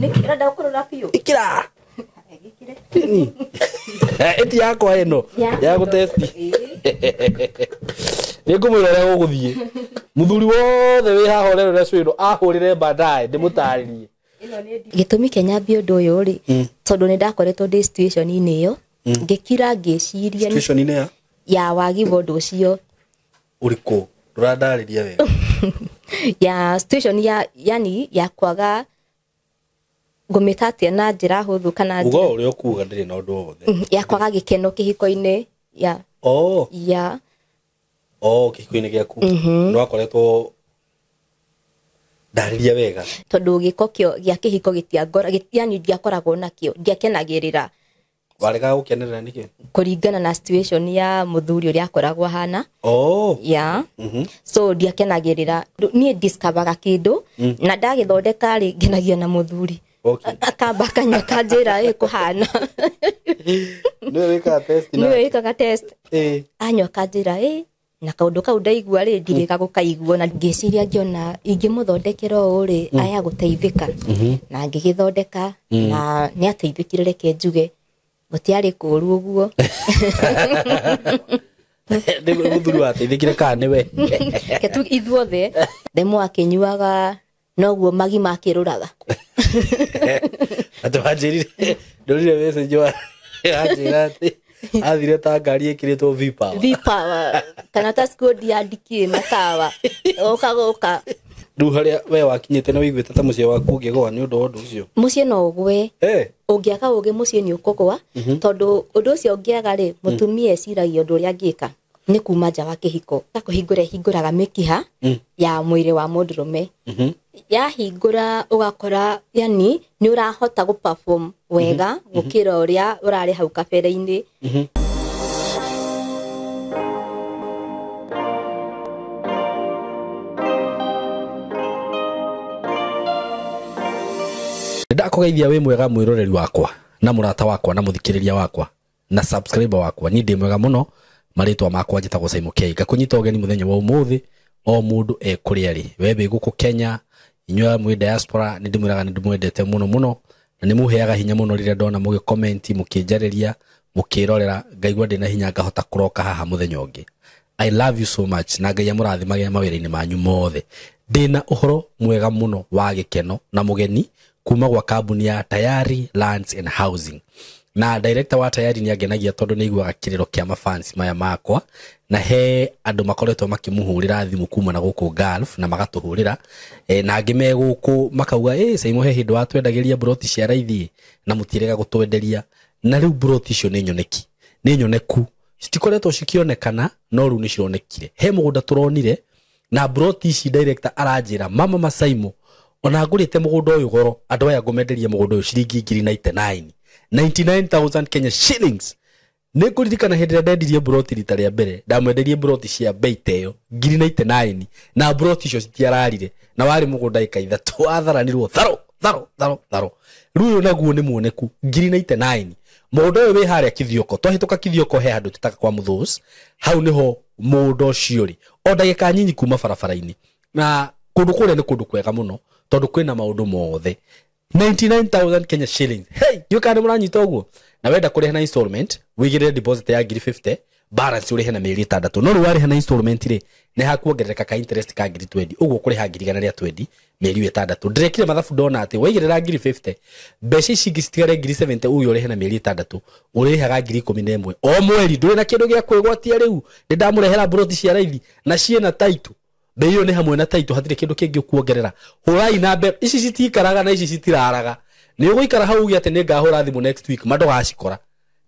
Nĩkĩ ũrenda gũkũrũra biũ? Ikira. Gĩkĩre. Ĩti yakwa ĩno ya gũtesti. Nĩ ngũmwĩra ũrĩa gũgũthiĩ. Mũthuri wothe wĩ haha ũrerora show ĩno ahũrĩre baadaye ndĩmũtarĩrie. Gĩtũmi kĩa nyambie ũndũ ũyũ rĩ, tondũ nĩ ndakoretwo ndĩ situation-inĩ ĩyo, ngĩkira ngĩciria Situation-inĩ ya ya wagi wa ũndũ ũcio. Ũrĩkũ? Ndũrandarĩria wega. Ya situation ya yani ya kwaga ngũmĩta atĩa na njĩra hũthũ kana Uga ũrĩa ũkuga ndĩrĩ na ũndũ o wothe. Ya kwaga gĩkeno kĩhiko-inĩ ya Oh. Ya. Oh, kĩhiko-inĩ gĩaku. Nĩ wakoretwo ndarĩria wega. Tondũ gĩko kĩo gĩa kĩhiko gĩtiangora, yani ndiakoragwo nakĩo, ndiakenagĩrĩra. Waregaga gũkenerera nĩkĩ? Kũringana na situation ya mũthuri ũrĩa akoragwo ahana. Oh. Ya. So ndiakenagĩrĩra. Niĩ discoveraga kĩndũ na ndagĩthondeka rĩ, ngenagio na mũthuri. Okay. Akamba akanyua akanjĩra ĩ kũhana. Nĩwe wĩkaga test na. Nĩwe wĩkaga test. Eh. Anyua akanjĩra ĩ na kaũndũ kau ndaigua rĩ ndirĩga gũkaigua na ngĩciria ngĩona ingĩmũthondekera ũũ rĩ aya gũteithĩka. Na ngĩgĩthondeka na nĩ ateithĩkire, reke njuge gũtiarĩ kũũru ũguo. Nĩ mũthuri wateithĩkire kana nĩwe? Reke tu ithuothe themo akĩnyuaga noguo magima akĩrũraga. Atĩ wanjĩrire ndorire message wa anjĩra atĩ athire ta ngari ĩkĩrĩtwo V-Power. V-Power kana ta skodi ya ndikĩ matawa ũka gũka. Rĩu harĩa we wakinyĩte nĩ wĩiguĩte ta mũciĩ waku ũngĩgũa nĩ ũndũ wa ũndũ ũcio? Mũciĩ no ũgwe. Eh. Ũngĩaga ũgĩ mũciĩ nĩ ũkũgũa, tondũ ũndũ ũcio ũngĩaga rĩ, mũtumia eciragia ũndũ ũrĩa angĩka nĩ kuma nja wa kĩhiko. Ta kũhingũra ĩhingũraga mĩkiha ya mwĩrĩ wa mũndũrũme. Yahingũra ũgakora yani nĩ ũrahota gũ-perform wega gũkĩra ũrĩa ũrarĩ hau kabere-inĩ. Ndakũgeithia wĩ mwega mwĩroreri wakwa na mũrata wakwa na mũthikĩrĩria wakwa na subscriber wakwa. Niĩ ndĩ mwega mũno, marĩtwa makwa njĩtagwo Simon K. Ngakũnyita ũgeni mũthenya wa ũmũthĩ, o mũndũ e kũrĩa arĩ. We wĩ gũkũ Kenya, inyuĩ mwĩ diaspora, nĩ ndĩmwĩraga nĩ ndĩmwendete mũno mũno, na nĩ mũheaga hinya mũno rĩrĩa ndona mũgĩ-comment, mũkĩnjarĩria, mũkĩrorera, ngaigua ndĩna hinya ngahota kũroka haha mũthenya ũngĩ. I love you so much na Ngai amũrathimage mawĩra-inĩ manyu mothe. Ndĩna ũhoro mwega mũno wa gĩkeno na mũgeni kuma gwa kambuni ya Tayari Lands and Housing. Na director wa Tayari nĩ angenagia tondũ nĩ aiguaga kĩrĩro kĩa mafans maya makwa, na he andũ makoretwo makĩmũhũrĩra thimũ kuma na gũkũ Gulf na magatũhũrĩra, na angĩ me gũkũ makauga, Simon he hĩndĩ watwendagĩria broti cia raithi na mũtirega gũtwenderia, na rĩu broti icio nĩ nyoneki, nĩ nyoneku, citikoretwo cikĩonekana no rĩu nĩ cironekire. He mũgũnda tũronire na broti ici director aranjĩra mama Masaimo ona ngũrĩte mũgũnda ũyũ goro, andũ aya ngũmenderia mũgũnda ũyũ ciringi ngiri 99, 99,000 Kenya shillings. Nĩ ngũririkana hĩndĩ ĩrĩa ndendirie broti rita rĩa mbere, ndamwenderie broti cia bei ta ĩyo ngiri 99, na broti icio citiararire, na warĩ mũgũnda ĩka ithatũ watharanirwo tharo tharo tharo tharo. Rĩu ũyũ naguo nĩ muoneku ngiri 99. Mũgũnda ũyũ wĩ harĩa Kithioko, twahĩtũka Kithioko he handũ tũtaga kwa Mũthũs, hau nĩho mũgũnda ũcio ũrĩ, o ndagĩka nyinyi kuma barabara-inĩ. Na kũndũ kũrĩa nĩ kũndũ kwega mũno tondũ kwĩna maũndũ mothe. 99,000 Kenya shillings. Hey, ndiũĩ kana nĩ mũranyita ũguo. Na wenda kũrĩha na installment, wĩigĩrĩre deposit ya ngiri 50, balance ũrĩhe na mĩeri ĩtandatũ. No rĩu warĩha na installment rĩ, nĩ hakuongerereka ka interest ka ngiri 20, ũguo ũkũrĩha ngiri igana rĩa 20 mĩeri ĩyo ĩtandatũ. Ndĩrekire mathabu ndona atĩ waigĩrĩra ngiri 50, mbeca ici ingĩ citigare ngiri 70 uge ũrĩhe na mĩeri ĩtandatũ, ũrĩhaga ngiri ikũmi na ĩmwe o mweri. Ndũrĩ na kĩndũ gĩa kwĩgwatia rĩu, nĩ ndamũrehera broti cia raithi na ciĩna title. Bei ĩyo nĩ hamwe na title, hatirĩ kĩndũ kĩngĩ ũkuongerera. Hũrai na mbere, ici citikaraga na ici citiraraga. Nĩ ũgũikara hau uge atĩ nĩ ngahũra thimũ next week, ma ndũgacikora.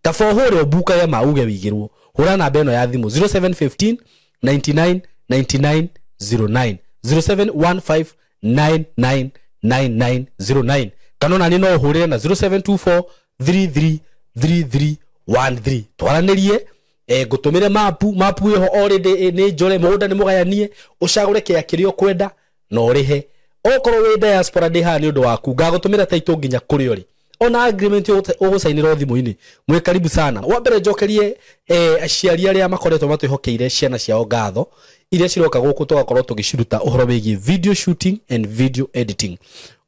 Kaba ũhũre ũmbukage ma uge wĩigĩrwo. Hũra namba ĩno ya thimũ 0715 99 99 09, 0715 99 99 09, kana ona niĩ no ũhũrĩre na 0724 33 33 13. Twaranĩrie, ngũtũmĩre mapu, mapu ĩho already, nĩ njore, mũgũnda nĩ mũgayanie, ũcagũre kĩa kĩrĩa ũkwenda na ũrĩhe. Okorwo wĩ diaspora ndĩ haha nĩ ũndũ waku, ngagũtũmĩra title nginya kũrĩa ũrĩ. Ona agreement ũgũcainĩra thimũ-inĩ. Mwĩ karibu sana. Wa mbere njokerie, aciari arĩa makoretwo matwĩhokeire ciana ciao ngatho iria ciroka gũkũ tũgakorwo tũgĩciruta ũhoro wĩgiĩ video shooting and video editing.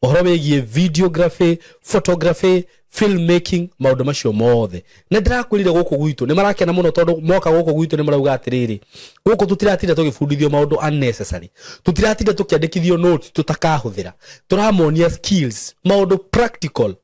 Ũhoro wĩgiĩ videography, photography, filmmaking, maũndũ macio mothe. Na ndĩrakwĩrire gũkũ gwitũ nĩ marakena mũno tondũ moka gũkũ gwitũ nĩ marauga atĩrĩrĩ, gũkũ tũtiratinda tũgĩbundithio maũndũ unnecessary, tũtiratinda tũkĩandĩkithio notes tũtakahũthĩra, tũramonia skills, maũndũ practical.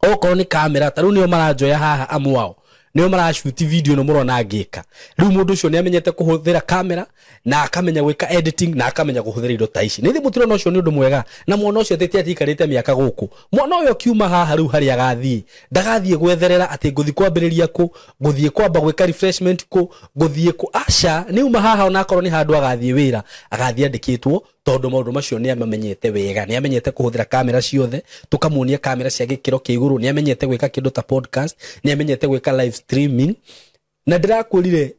Okorwo nĩ kamera, ta rĩu nĩo maranjoya haha, amwe ao nĩo maracuti video ĩno mũrona ngĩka. Rĩu mũndũ ũcio nĩ amenyete kũhũthĩra kamera na akamenya gwĩka editing na akamenya kũhũthĩra indo ta ici. Nĩ thĩ mũtirona ũcio nĩ ũndũ mwega? Na mwana ũcio atĩ atiikarĩte mĩaka gũkũ, mwana ũyũ akiuma haha rĩu harĩa agathiĩ, ndagathiĩ gwetherera atĩ ngũthiĩ kwambĩrĩria kũ, ngũthiĩ kwamba gwĩka refreshment kũ, ngũthiĩ kũ. Aca, nĩ uma haha, onakorwo nĩ handũ agathiĩ wĩra, agathiĩ andĩkĩtwo, tondũ maũndũ macio nĩ amamenyete wega. Nĩ amenyete kũhũthĩra kamera ciothe, tũkamuonia kamera cia gĩkĩro kĩa igũrũ. Nĩ amenyete gwĩka kĩndũ ta podcast, nĩ amenyete gwĩka live streaming. Na ndĩrakwĩrire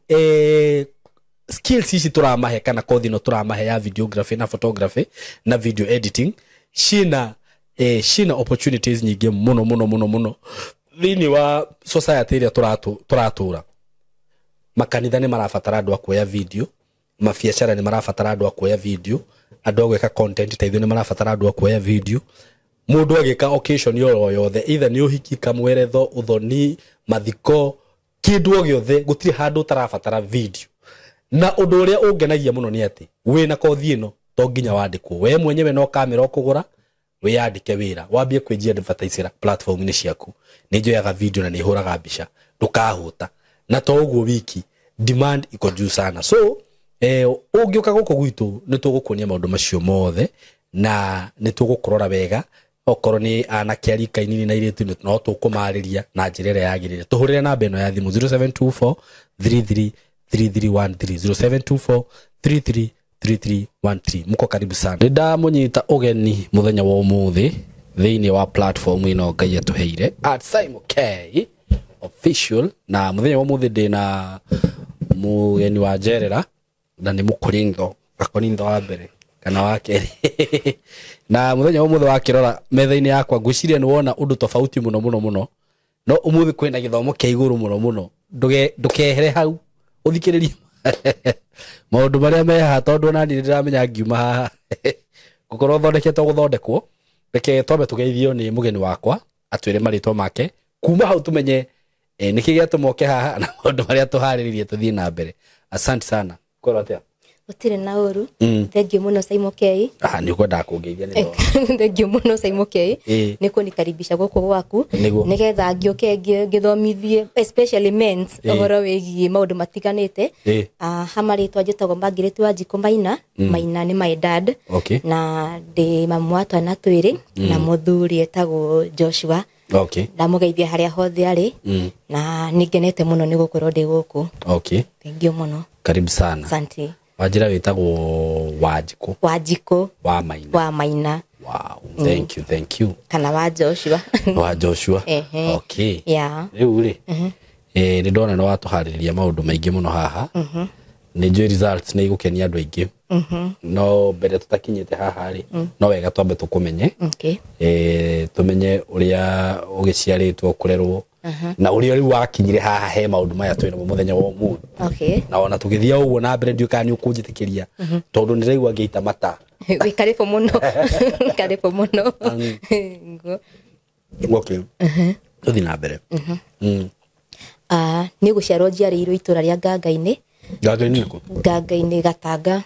skills ici tũramahe, kana kothi ĩno tũramahe ya videography na photography na video editing, ciĩna opportunities nyingĩ mũno mũno mũno mũno thĩinĩ wa society ĩrĩa tũratũra. Makanitha nĩ marabatara andũ a kuoya video, mabiacara nĩ marabatara andũ a kuoya video, andũ a gwĩka content ta ithuĩ nĩ marabatara andũ a kuoya video. Mũndũ agĩka occasion oro yothe, either nĩ ũhiki, kamweretho, ũthoni, mathiko, kĩndũ o gĩothe, gũtirĩ handũ ũtarabatara video. Na ũndũ ũrĩa ũngenagia mũno nĩ atĩ wĩna kothi ĩno to nginya wandĩkwo, we mwenyewe no kamera ũkũgũra, wĩyandĩke wĩra, wambie kwĩnjia advertisera platform-inĩ ciaku. Nĩ njoyaga video na nĩ hũraga mbica, ndũkahũta. Na to ũguo wiki, demand iko juu sana. So ũngĩũka gũkũ gwitũ nĩ tũgũkuonia maũndũ macio mothe na nĩ tũgũkũrora wega. Okorwo nĩ anake a rika inini na airĩtu, no tũkũmarĩria na njĩra ĩrĩa yagĩrĩire. Tũhũrĩre namba ĩno ya thimũ, 0724 33 3313, 0724 33 3313. Mko karibu sana. Nĩ ndamũnyita ũgeni mũthenya wa ũmũthĩ thĩinĩ wa platform ĩno Ngai atũheire, at Simon K Official. Na mũthenya wa ũmũthĩ ndĩna mũgeni wa njerera, na nĩ mũkorintho, gakorintho wa mbere kana wa kerĩ. Na mũthenya wa ũmũthĩ wakĩrora metha-inĩ yakwa, ngwĩciria nĩ wona ũndũ tofauti mũno mũno mũno. No ũmũthĩ kwĩna gĩthomo kĩa igũrũ mũno mũno. Ndũkehere hau, ũthikĩrĩrie maũndũ marĩa me haha, tondũ ona niĩ nĩndĩramenya ngiuma haha gũkorwo thondeketwo gũthondekwo. Reke twambe tũgeithio nĩ mũgeni wakwa, atwĩre marĩtwa make, kuma hau tũmenye nĩkĩ gĩatũma oke haha na maũndũ marĩa tũharĩrĩirie tũthiĩ na mbere. Asante sana. Korwo atĩa? Gũtirĩ na ũru. Thank you mũno, Simon K. Ah, nĩ ũkwendaga kũngeithia nĩ ndona. Thank you mũno, Simon K, nĩ kũnikaribisha gũkũ gwaku nĩgetha ngĩũke ngĩthomithie especially men ũhoro wĩgiĩ maũndũ matiganĩte. Ah, ha marĩtwa njĩtagwo Margaret Wanjikũ Maina. Maina nĩ my dad. Na ndĩ mamu wa twana twĩrĩ na mũthuri etagwo Joshua. Ndamũgeithia harĩa hothe arĩ. Na nĩ ngenete mũno nĩ gũkorwo ndĩ gũkũ. Thank you mũno. Karibu sana. Asante. Wanjĩra wĩtagwo Wanjikũ? Wanjikũ. Wa Maina. Wa Maina. Wow, thank you, thank you. Kana wa Joshua. Wa Joshua. Ehe. Yeah. Rĩu rĩ, nĩ ndona nĩ watũharĩrĩria maũndũ maingĩ mũno haha. Nĩ njũĩ results nĩ igũkenia andũ aingĩ. No mbere tũtakinyĩte haha rĩ, no wega twambe tũkũmenye. Tũmenye ũrĩa ũgĩciarĩtwo, kũrerwo, na ũrĩa rĩu wakinyire haha he maũndũ maya twĩ namo mũthenya wa ũmũthĩ. Na ona tũgĩthiĩ o ũguo na mbere, ndiũĩ kana nĩ ũkũnjĩtĩkĩria, tondũ nĩ ndĩraigua ngĩita mata. Wĩ karibu mũno, karibu mũno. Nguo. Okay, tũthiĩ na mbere. Ah, nĩ gũciarwo njiarĩirwo itũra rĩa Ngangainĩ. Ngangainĩ nĩkũ? Ngangainĩ, Gatanga.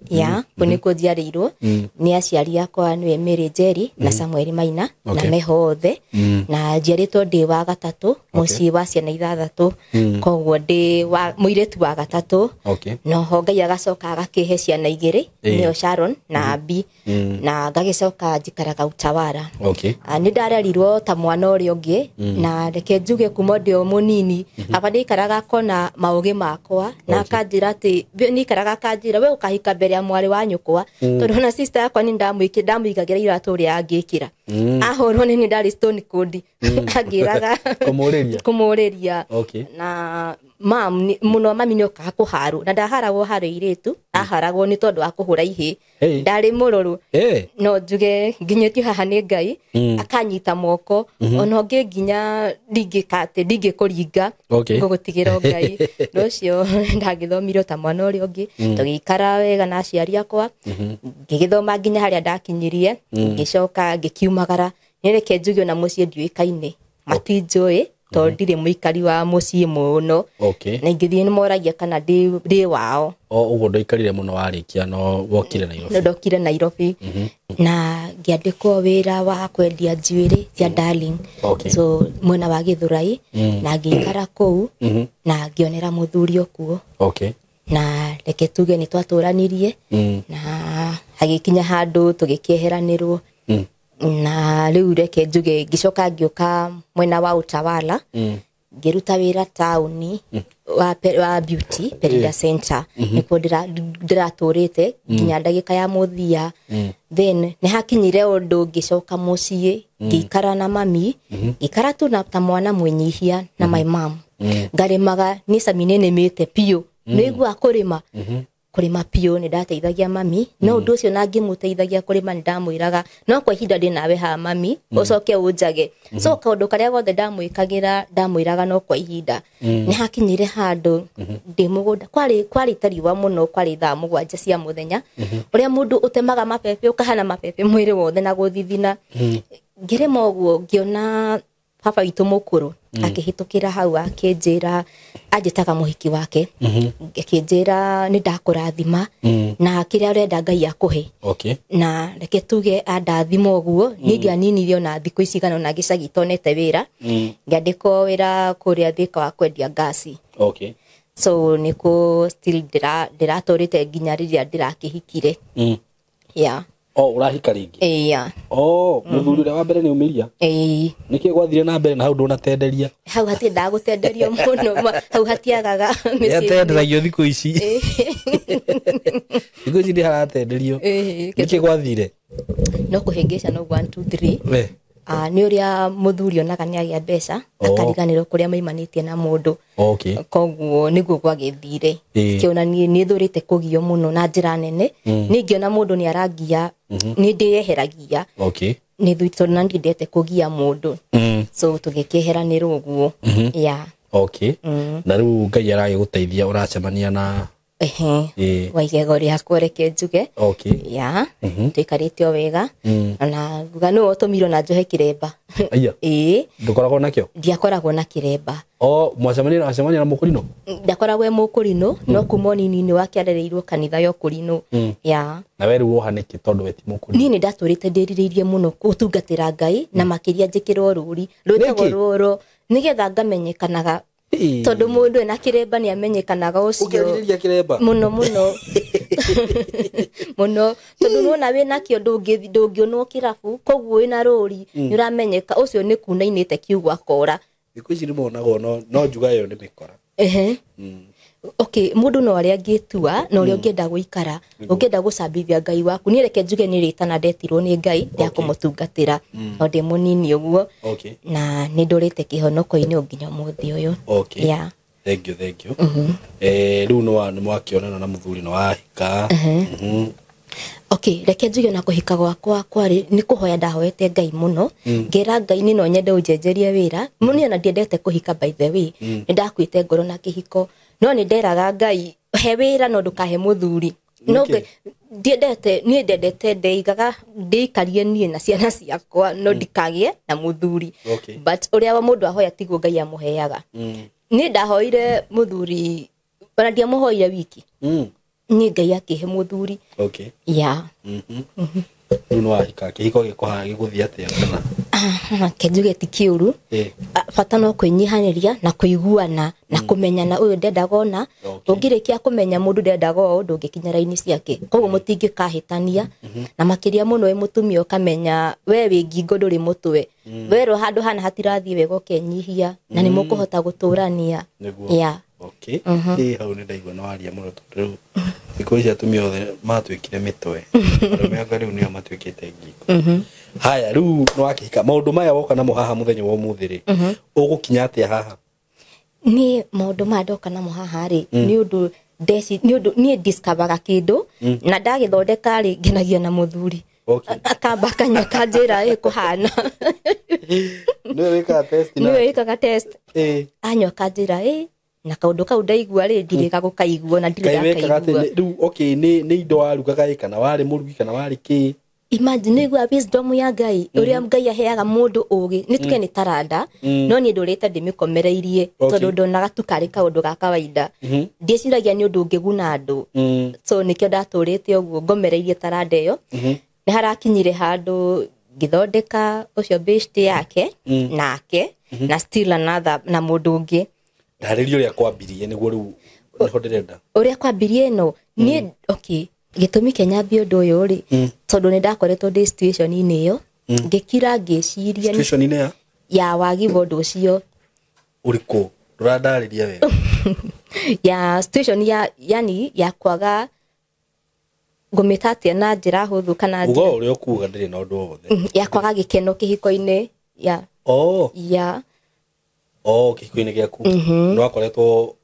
Ya kũ nĩkuo njiarĩirwo nĩ aciari akwa, nĩwe Mary Njeri na Samuel Maina, na meho othe. Na njiarĩtwo ndĩ wa gatatũ mũciĩ wa ciana ithathatũ, koguo ndĩ wa mũirĩtu wa gatatũ. Noho Ngai agacoka agakĩhe ciana igĩrĩ, nĩo Sharon na Abi, na ngagĩcoka njikaraga Utawara. Ah, nĩ ndarerirwo ta mwana ũrĩa ũngĩ, na reke njuge kuma ndĩ o mũnini aba ndĩikaraga kona maũgĩ makwa na akanjĩra atĩ nĩikaraga akanjĩra, we ũkahika mbere ya mwarĩ wa nyũkwa, tondũ ona sister yakwa nĩ ndamũigagĩra iratũ ũrĩa angĩkĩra. Ahũrwo nĩ niĩ ndarĩ stone cold, angĩraga Kũmũrĩria? Kũmũrĩria. Okay. Na mam mũno, mami nĩ okaga kũharwo, na ndaharagwo harĩ irĩtu, aharagwo nĩ tondũ wa kũhũra ihĩ. Hey. Ndarĩ mũrũrũ. Eh. No njuge nginyĩtio haha nĩ Ngai, akanyita moko, ona ũngĩ nginya ndingĩka atĩ ndingĩkũringa. Okay. Ngũgũtigĩra o Ngai rũcio. Ndagĩthomire o ta mwana ũrĩa ũngĩ, tũgĩikara wega na aciari akwa, ngĩgĩthoma nginya harĩa ndakinyirie, ngĩcoka ngĩkiumagara. Nĩ reke njuge ona mũciĩ ndiũĩkaine, matinjũĩ tondũ ndirĩ mũikari wa mũciĩ mũno. Okay. Na ingĩthiĩ nĩ moragia kana ndĩ wao. O ũguo ndũikarire mũno warĩkia no wokire Nairobi? No ndokire Nairobi na ngĩandĩkwo wĩra wa kwendia njuĩrĩ cia Darling. Okay. So mwena wa Gĩthũrai, na ngĩikara kũu na ngĩonera mũthuri o kuo. Okay. Na reke tuge nĩ twatũranirie na hagĩkinya handũ tũgĩkĩeheranĩrwo. Na rĩu reke njuge ngĩcoka ngĩũka mwena wa Utawala, ngĩruta wĩra taũni wa beauty Perida Center, nĩkuo ndĩratũrĩte nginya ndagĩka ya mũthia. Then nĩ hakinyire ũndũ ngĩcoka mũciĩ, ngĩikara na mami, ngĩikara tu na ta mwana mwĩnyihia na my mom, ngarĩmaga. Niĩ cami nĩ nĩmĩte biũ, nĩiguaga kũrĩma, kũrĩma biũ. Nĩ ndateithagia mami, no ũndũ ũcio na ngĩmũteithagia kũrĩma, nĩ ndamwĩraga no kwa ihinda ndĩ nawe haha mami, ũcoke ũnjage. So kaũndũ karĩa gothe ndamwĩkagĩra, ndamwĩraga no kwa ihinda. Nĩ hakinyire handũ ndĩ mũgũnda, kwarĩ ta riũa mũno, kwarĩ thaa 7 cia mũthenya, ũrĩa mũndũ ũtemaga mabebe ũkahana mabebe mwĩrĩ wothe na gũthithina. Ngĩrĩma ũguo, ngĩona baba witũ mũkũrũ akĩhĩtũkĩra hau, akĩnjĩra, anjĩtaga mũhiki wake, akĩnjĩra nĩ ndakũrathima na kĩrĩa ũrenda Ngai akũhe. Okay. Na reke tuge andathima ũguo, niĩ ndianinirie ona thikũ ici cigana ona gĩcagi tonete wĩra, ngĩandĩkwo wĩra kũrĩa Thĩka wa kwendia ngasi. Okay. So nĩkuo still ndĩratũrĩte nginya rĩrĩa ndĩrakĩhikire. Yeah. O ũrahika rĩngĩ? Yeah. O mũthuri ũrĩa wa mbere nĩ umĩria? Ĩĩ. Nĩkĩ gwathire na mbere na hau ndũnatenderia? Hau hatiendaga gũtenderio mũno, hau hatiagaga mĩciĩ-inĩ. Nĩatenderagio thikũ ici, thikũ ici nĩ haratenderio. Ĩĩ. Nĩkĩ gwathire? No kũhĩngĩca, no 1 2 3. We. Ah, nĩ ũrĩa mũthuri onaga nĩ agĩa mbeca, Oh. akariganĩrwo kũrĩa maimanĩtie na mũndũ. Okay. Koguo nĩguo gwagĩthire. Ĩĩ. Kĩona niĩ nĩ thũrĩte kũgio mũno na njĩra nene. Niĩ ngĩona mũndũ nĩ arangia, nĩ ndĩyeheragia. Okay. Nĩ tondũ na ndiendete kũgia mũndũ. So tũgĩkĩeheranĩrwo ũguo, yeah. Okay, na rĩu Ngai aragĩgũteithia ũracemania na Ehe. Ĩĩ. Wa igego rĩakwa, reke njuge. Okay. Ya, tũikarĩte o wega, na nguga nĩwe ũtũmirwo na njohe kĩremba. Aya. Ĩĩ. Ndũkoragwo nakĩo? Ndiakoragwo na kĩremba. O mwacemania acemania na mũkũrinũ? Ndakoragwo e mũkũrinũ, no kuma ũnini-inĩ wake arereirwo kanitha ya ũkũrinũ, ya. Na we rĩu woha nĩkĩ tondũ we ti mũkũrinũ? Niĩ nĩ ndatũrĩte ndĩrirĩirie mũno gũtungatĩra Ngai, na makĩria njĩkĩrwo rũri rwĩtagwo Nĩkĩ? rũrũ nĩgetha ngamenyekanaga, Ĩĩ. tondũ mũndũ ena kĩremba nĩ amenyekanaga ũcio. Ũkerirĩria kĩremba? Mũno mũno mũno, tondũ nĩwona wĩnakĩo ndũngĩonwo kĩrabu, koguo wĩna rũri nĩ ũramenyeka, ũcio nĩ kunainĩte kiugo akora. Thikũ ici nĩ monagwo, no njuga ĩyo nĩ mĩkora. Ehe. Okay, mũndũ no arĩa angĩtua na ũrĩa ũngĩenda gũikara, ũngĩenda gũcambithia Ngai waku. Niĩ reke njuge nĩ rĩtana ndetirwo nĩ Ngai rĩa kũmũtungatĩra o ndĩ mũnini ũguo. Okay. Na nĩ ndũrĩte kĩhonoko-inĩ o nginya ũmũthĩ ũyũ. Okay. Yeah. Thank you, thank you. Rĩu nĩ mwakĩonana na mũthuri nĩ wahika. Okay, reke njuge na kũhika gwakwa kwarĩ nĩ kũhoya ndahoete Ngai mũno, ngĩra Ngai nĩ no nyende ũnjenjerie wĩra mũno, ona ndiendete kũhika. By the way, nĩ ndakuĩte ngoro na kĩhiko, no nĩ nderaga Ngai he wĩra no ndũkahe mũthuri no. Nĩkĩ? Ngai, ndiendete, niĩ ndendete ndeigaga ndĩikarie niĩ na ciana ciakwa, no ndikagĩe na mũthuri. Okay. But ũrĩa wa mũndũ ahoya tiguo Ngai amũheaga. Niĩ ndahoire mũthuri, ona ndiamũhoire wiki, niĩ Ngai akĩhe mũthuri. Okay. Yeah. Rĩu nĩ wahika, kĩhiko gĩkũhana gĩgũthiĩ atĩa kana? Kenjuge ti kĩũru. Ah, bata no kwĩnyihanĩria na kũiguana na kũmenyana ũyũ ndendaga ona. Okay. Ũngĩrĩkia kũmenya mũndũ ndendaga ũũ, ndũngĩkinya raini ciake, koguo mũtingĩkahĩtania. Na makĩria mũno wĩ mũtumia, ũkamenya we wĩ ngingo ndũrĩ mũtwe, werwo handũ hana hatirathiĩ wega ũkenyihia na nĩ mũkũhota gũtũrania. Nĩguo. Yeah. Okay. Ĩ hau nĩ ndaigua nĩ waria mũno tondũ rĩu thikũ ici atumia othe matuĩkire mĩtwe, arũme anga rĩu nĩo matuĩkĩte ngingo. Haya, rĩu nĩ wakĩhika, maũndũ maya woka namo haha mũthenya wa ũmũthĩ rĩ, ũgũkinya atĩa haha? Niĩ maũndũ maya ndoka namo haha rĩ, nĩ ũndũ ndeci, nĩ ũndũ niĩ discoveraga kĩndũ na ndagĩthondeka rĩ, ngenagia na mũthuri. Okay. Akamba akanyua akanjĩra ĩ kũhana. Nĩwe wĩkaga test? Nĩwe wĩkaga test. Ĩ. Anyua akanjĩra ĩ, na kaũndũ kau ndaigua rĩ, ndirĩ gagũkaigua na ndirĩ Kaĩ wekaga atĩ ndakaigua. Rĩu okay, nĩ indo warugaga ĩ, kana warĩ mũrugi kana warĩ kĩ? Imagine, nĩigua wisdom ya Ngai, ũrĩa Ngai aheaga mũndũ ũgĩ. Nĩ tuge nĩ taranda, no niĩ ndũrĩte ndĩmĩkomereirie tondũ ndonaga tu karĩ kaũndũ ga kawaida, ndiĩciragia nĩ ũndũ ũngĩguna andũ. So nĩkĩo ndatũrĩte ũguo ngomereirie taranda ĩyo. Nĩ harakinyire handũ ngĩthondeka ũcio best yake nake na still another na mũndũ ũngĩ. Ndarĩria ũrĩa kwambirie, nĩguo rĩu nĩho ndĩrenda. Ũrĩa kwambirie ĩno niĩ, okay, gĩtũmi kĩa nyambie ũndũ ũyũ rĩ, tondũ nĩ ndakoretwo ndĩ situation-inĩ ĩyo, ngĩkira ngĩciria Situation-inĩ ya? Ya wagi wa ũndũ ũcio. Ũrĩkũ? Ndũrandarĩria wega. Ya situation ya, yani ya kwaga, ngũmĩta atĩa na njĩra hũthũ kana Uga ũrĩa ũkuga, ndĩrĩ na ũndũ o wothe. Ya kwaga gĩkeno kĩhiko-inĩ ya. Oh. Ya. Oh, kĩhiko-inĩ gĩaku nĩ wakoretwo,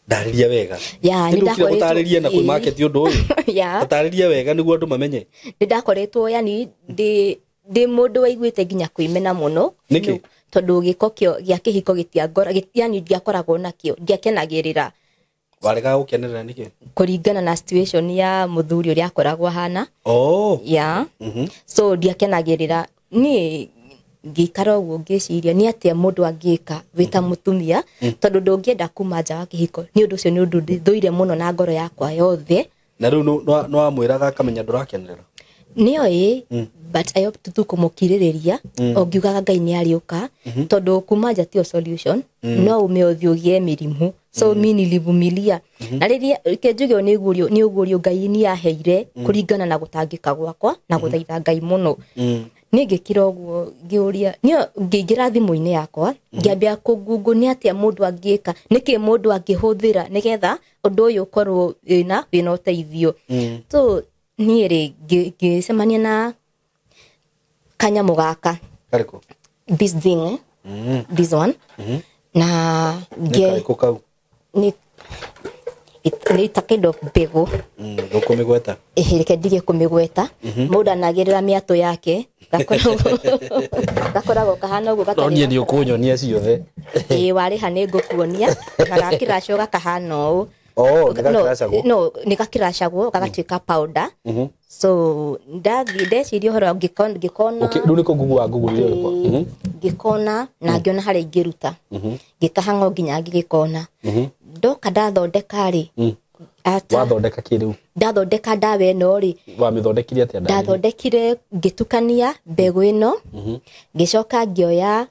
ndarĩria wega. Ya, nĩ nĩ ndũkire ndakoretwo- gũtarĩria na Ĩĩ. kwĩmarket ũndũ ũyũ. Ya. Tatarĩria wega nĩguo andũ mamenye. Nĩ ndakoretwo, yani ndĩ mũndũ waiguĩte nginya kwĩmena mũno. Nĩkĩ? Tondũ gĩko kĩo gĩa kĩhiko gĩtiangora, yani ndiakoragwo nakĩo, ndiakenagĩrĩra. Waregaga gũkenerera nĩkĩ? Kũringana na situation ya mũthuri ũrĩa akoragwo ahana. Oh. Ya, so ndiakenagĩrĩra. Niĩ ngĩikara ũguo ngĩciria nĩ atĩa mũndũ angĩka wĩ ta mũtumia, tondũ ndũngĩenda kuma nja wa kĩhiko. Nĩ ũndũ ũcio nĩ ũndũ thũire mũno na ngoro yakwa yothe. Na rĩu nĩ wamwĩraga akamenya ndũrakenerera? Nĩoĩ, but I hope tu kũmũkirĩrĩria o ngiugaga Ngai nĩ arĩũka, tondũ kuma nja tiyo solution, no ume ũthiĩ ũgĩe mĩrimũ. So mi nilivumilia, na rĩrĩa reke njuge nĩ ũguũrio Ngai nĩ aheire kũringana na gũtangĩka gwakwa na gũthaitha Ngai mũno. Niĩ ngĩkira ũguo ngĩũria, niĩ ngĩingĩra thimũ-inĩ yakwa ngĩambia kũngungu nĩ atĩa mũndũ angĩka, nĩkĩ mũndũ angĩhũthĩra nĩgetha ũndũ ũyũ ũkorwo wĩna ũteithio. So niĩ rĩ, ngĩcemania na kanyamũ gaka. Karĩkũ? This thing, eh? This one na Nĩ ngĩ karĩkũ kau? Nĩ ta kind of mbegũ. Ndũkũmĩgweta? Ĩhĩ, reke ndige kũmĩgweta. Mũndũ anagĩrĩra mĩatũ yake, gakoragwo kahana ũguo No gatarĩ niĩ nĩ ũkũnyonia ciothe. Ĩĩ, warĩha nĩ ngũkuonia. Na gakĩracwo gakahana ũũ. Oh, nĩ gakĩracagwo? No, nĩ gakĩracagwo gagatuĩka powder. So ndathiĩ ndeciria ũhoro ngĩkona. Okay, rĩu nĩ kũngugu wa ngugurire ũrĩkũ? Ĩĩ, ngĩkona na ngĩona harĩa ingĩruta, ngĩkahang'o nginya ngĩgĩkona. Ndoka ndathondeka rĩ, Wathondeka kĩ rĩu? Ndathondeka ndawa ĩno rĩ. Wamĩthondekire atĩa? Ndarĩria. Ndathondekire ngĩtukania mbegũ ĩno, ngĩcoka ngĩoya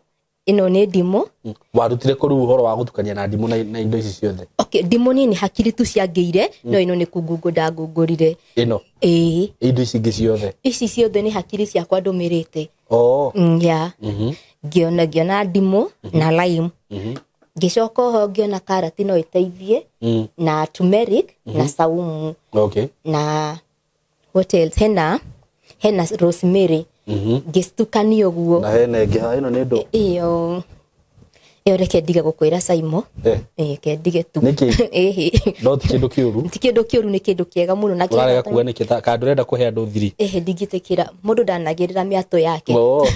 ĩno nĩ ndimũ. Warutire kũ rĩu ũhoro wa gũtukania na ndimũ na indo ici ciothe? Okay, ndimũ niĩ nĩ hakiri tu ciangĩire, no ĩno nĩ kungungũ ndangungũrire. Ĩno? Ĩĩ. Indo ici ingĩ ciothe? Ici ciothe nĩ hakiri ciakwa ndũmĩrĩte. Oh. Ya, ngĩona ndimũ na lime, ngĩcoka oho ngĩona karati no ĩteithie, na turmeric na saumu. Okay. Na what else, hena rosemary, ngĩcitukania ũguo. Na hena ĩngĩ haha, ĩno nĩ ndũ? Ĩyo reke ndige gũkwĩra, Saimo. Eh. Ĩĩ, reke ndige tu. Nĩkĩ? Ĩhĩ. No ti kĩndũ kĩũru? Ti kĩndũ kĩũru, nĩ kĩndũ kĩega mũno na Ũrarega kĩega. kuga nĩkĩ? Kana ndũrenda kũhe andũ thiri? Ĩhĩ, ndingĩtĩkĩra mũndũ ndanagĩrĩra mĩatũ yake. Oh.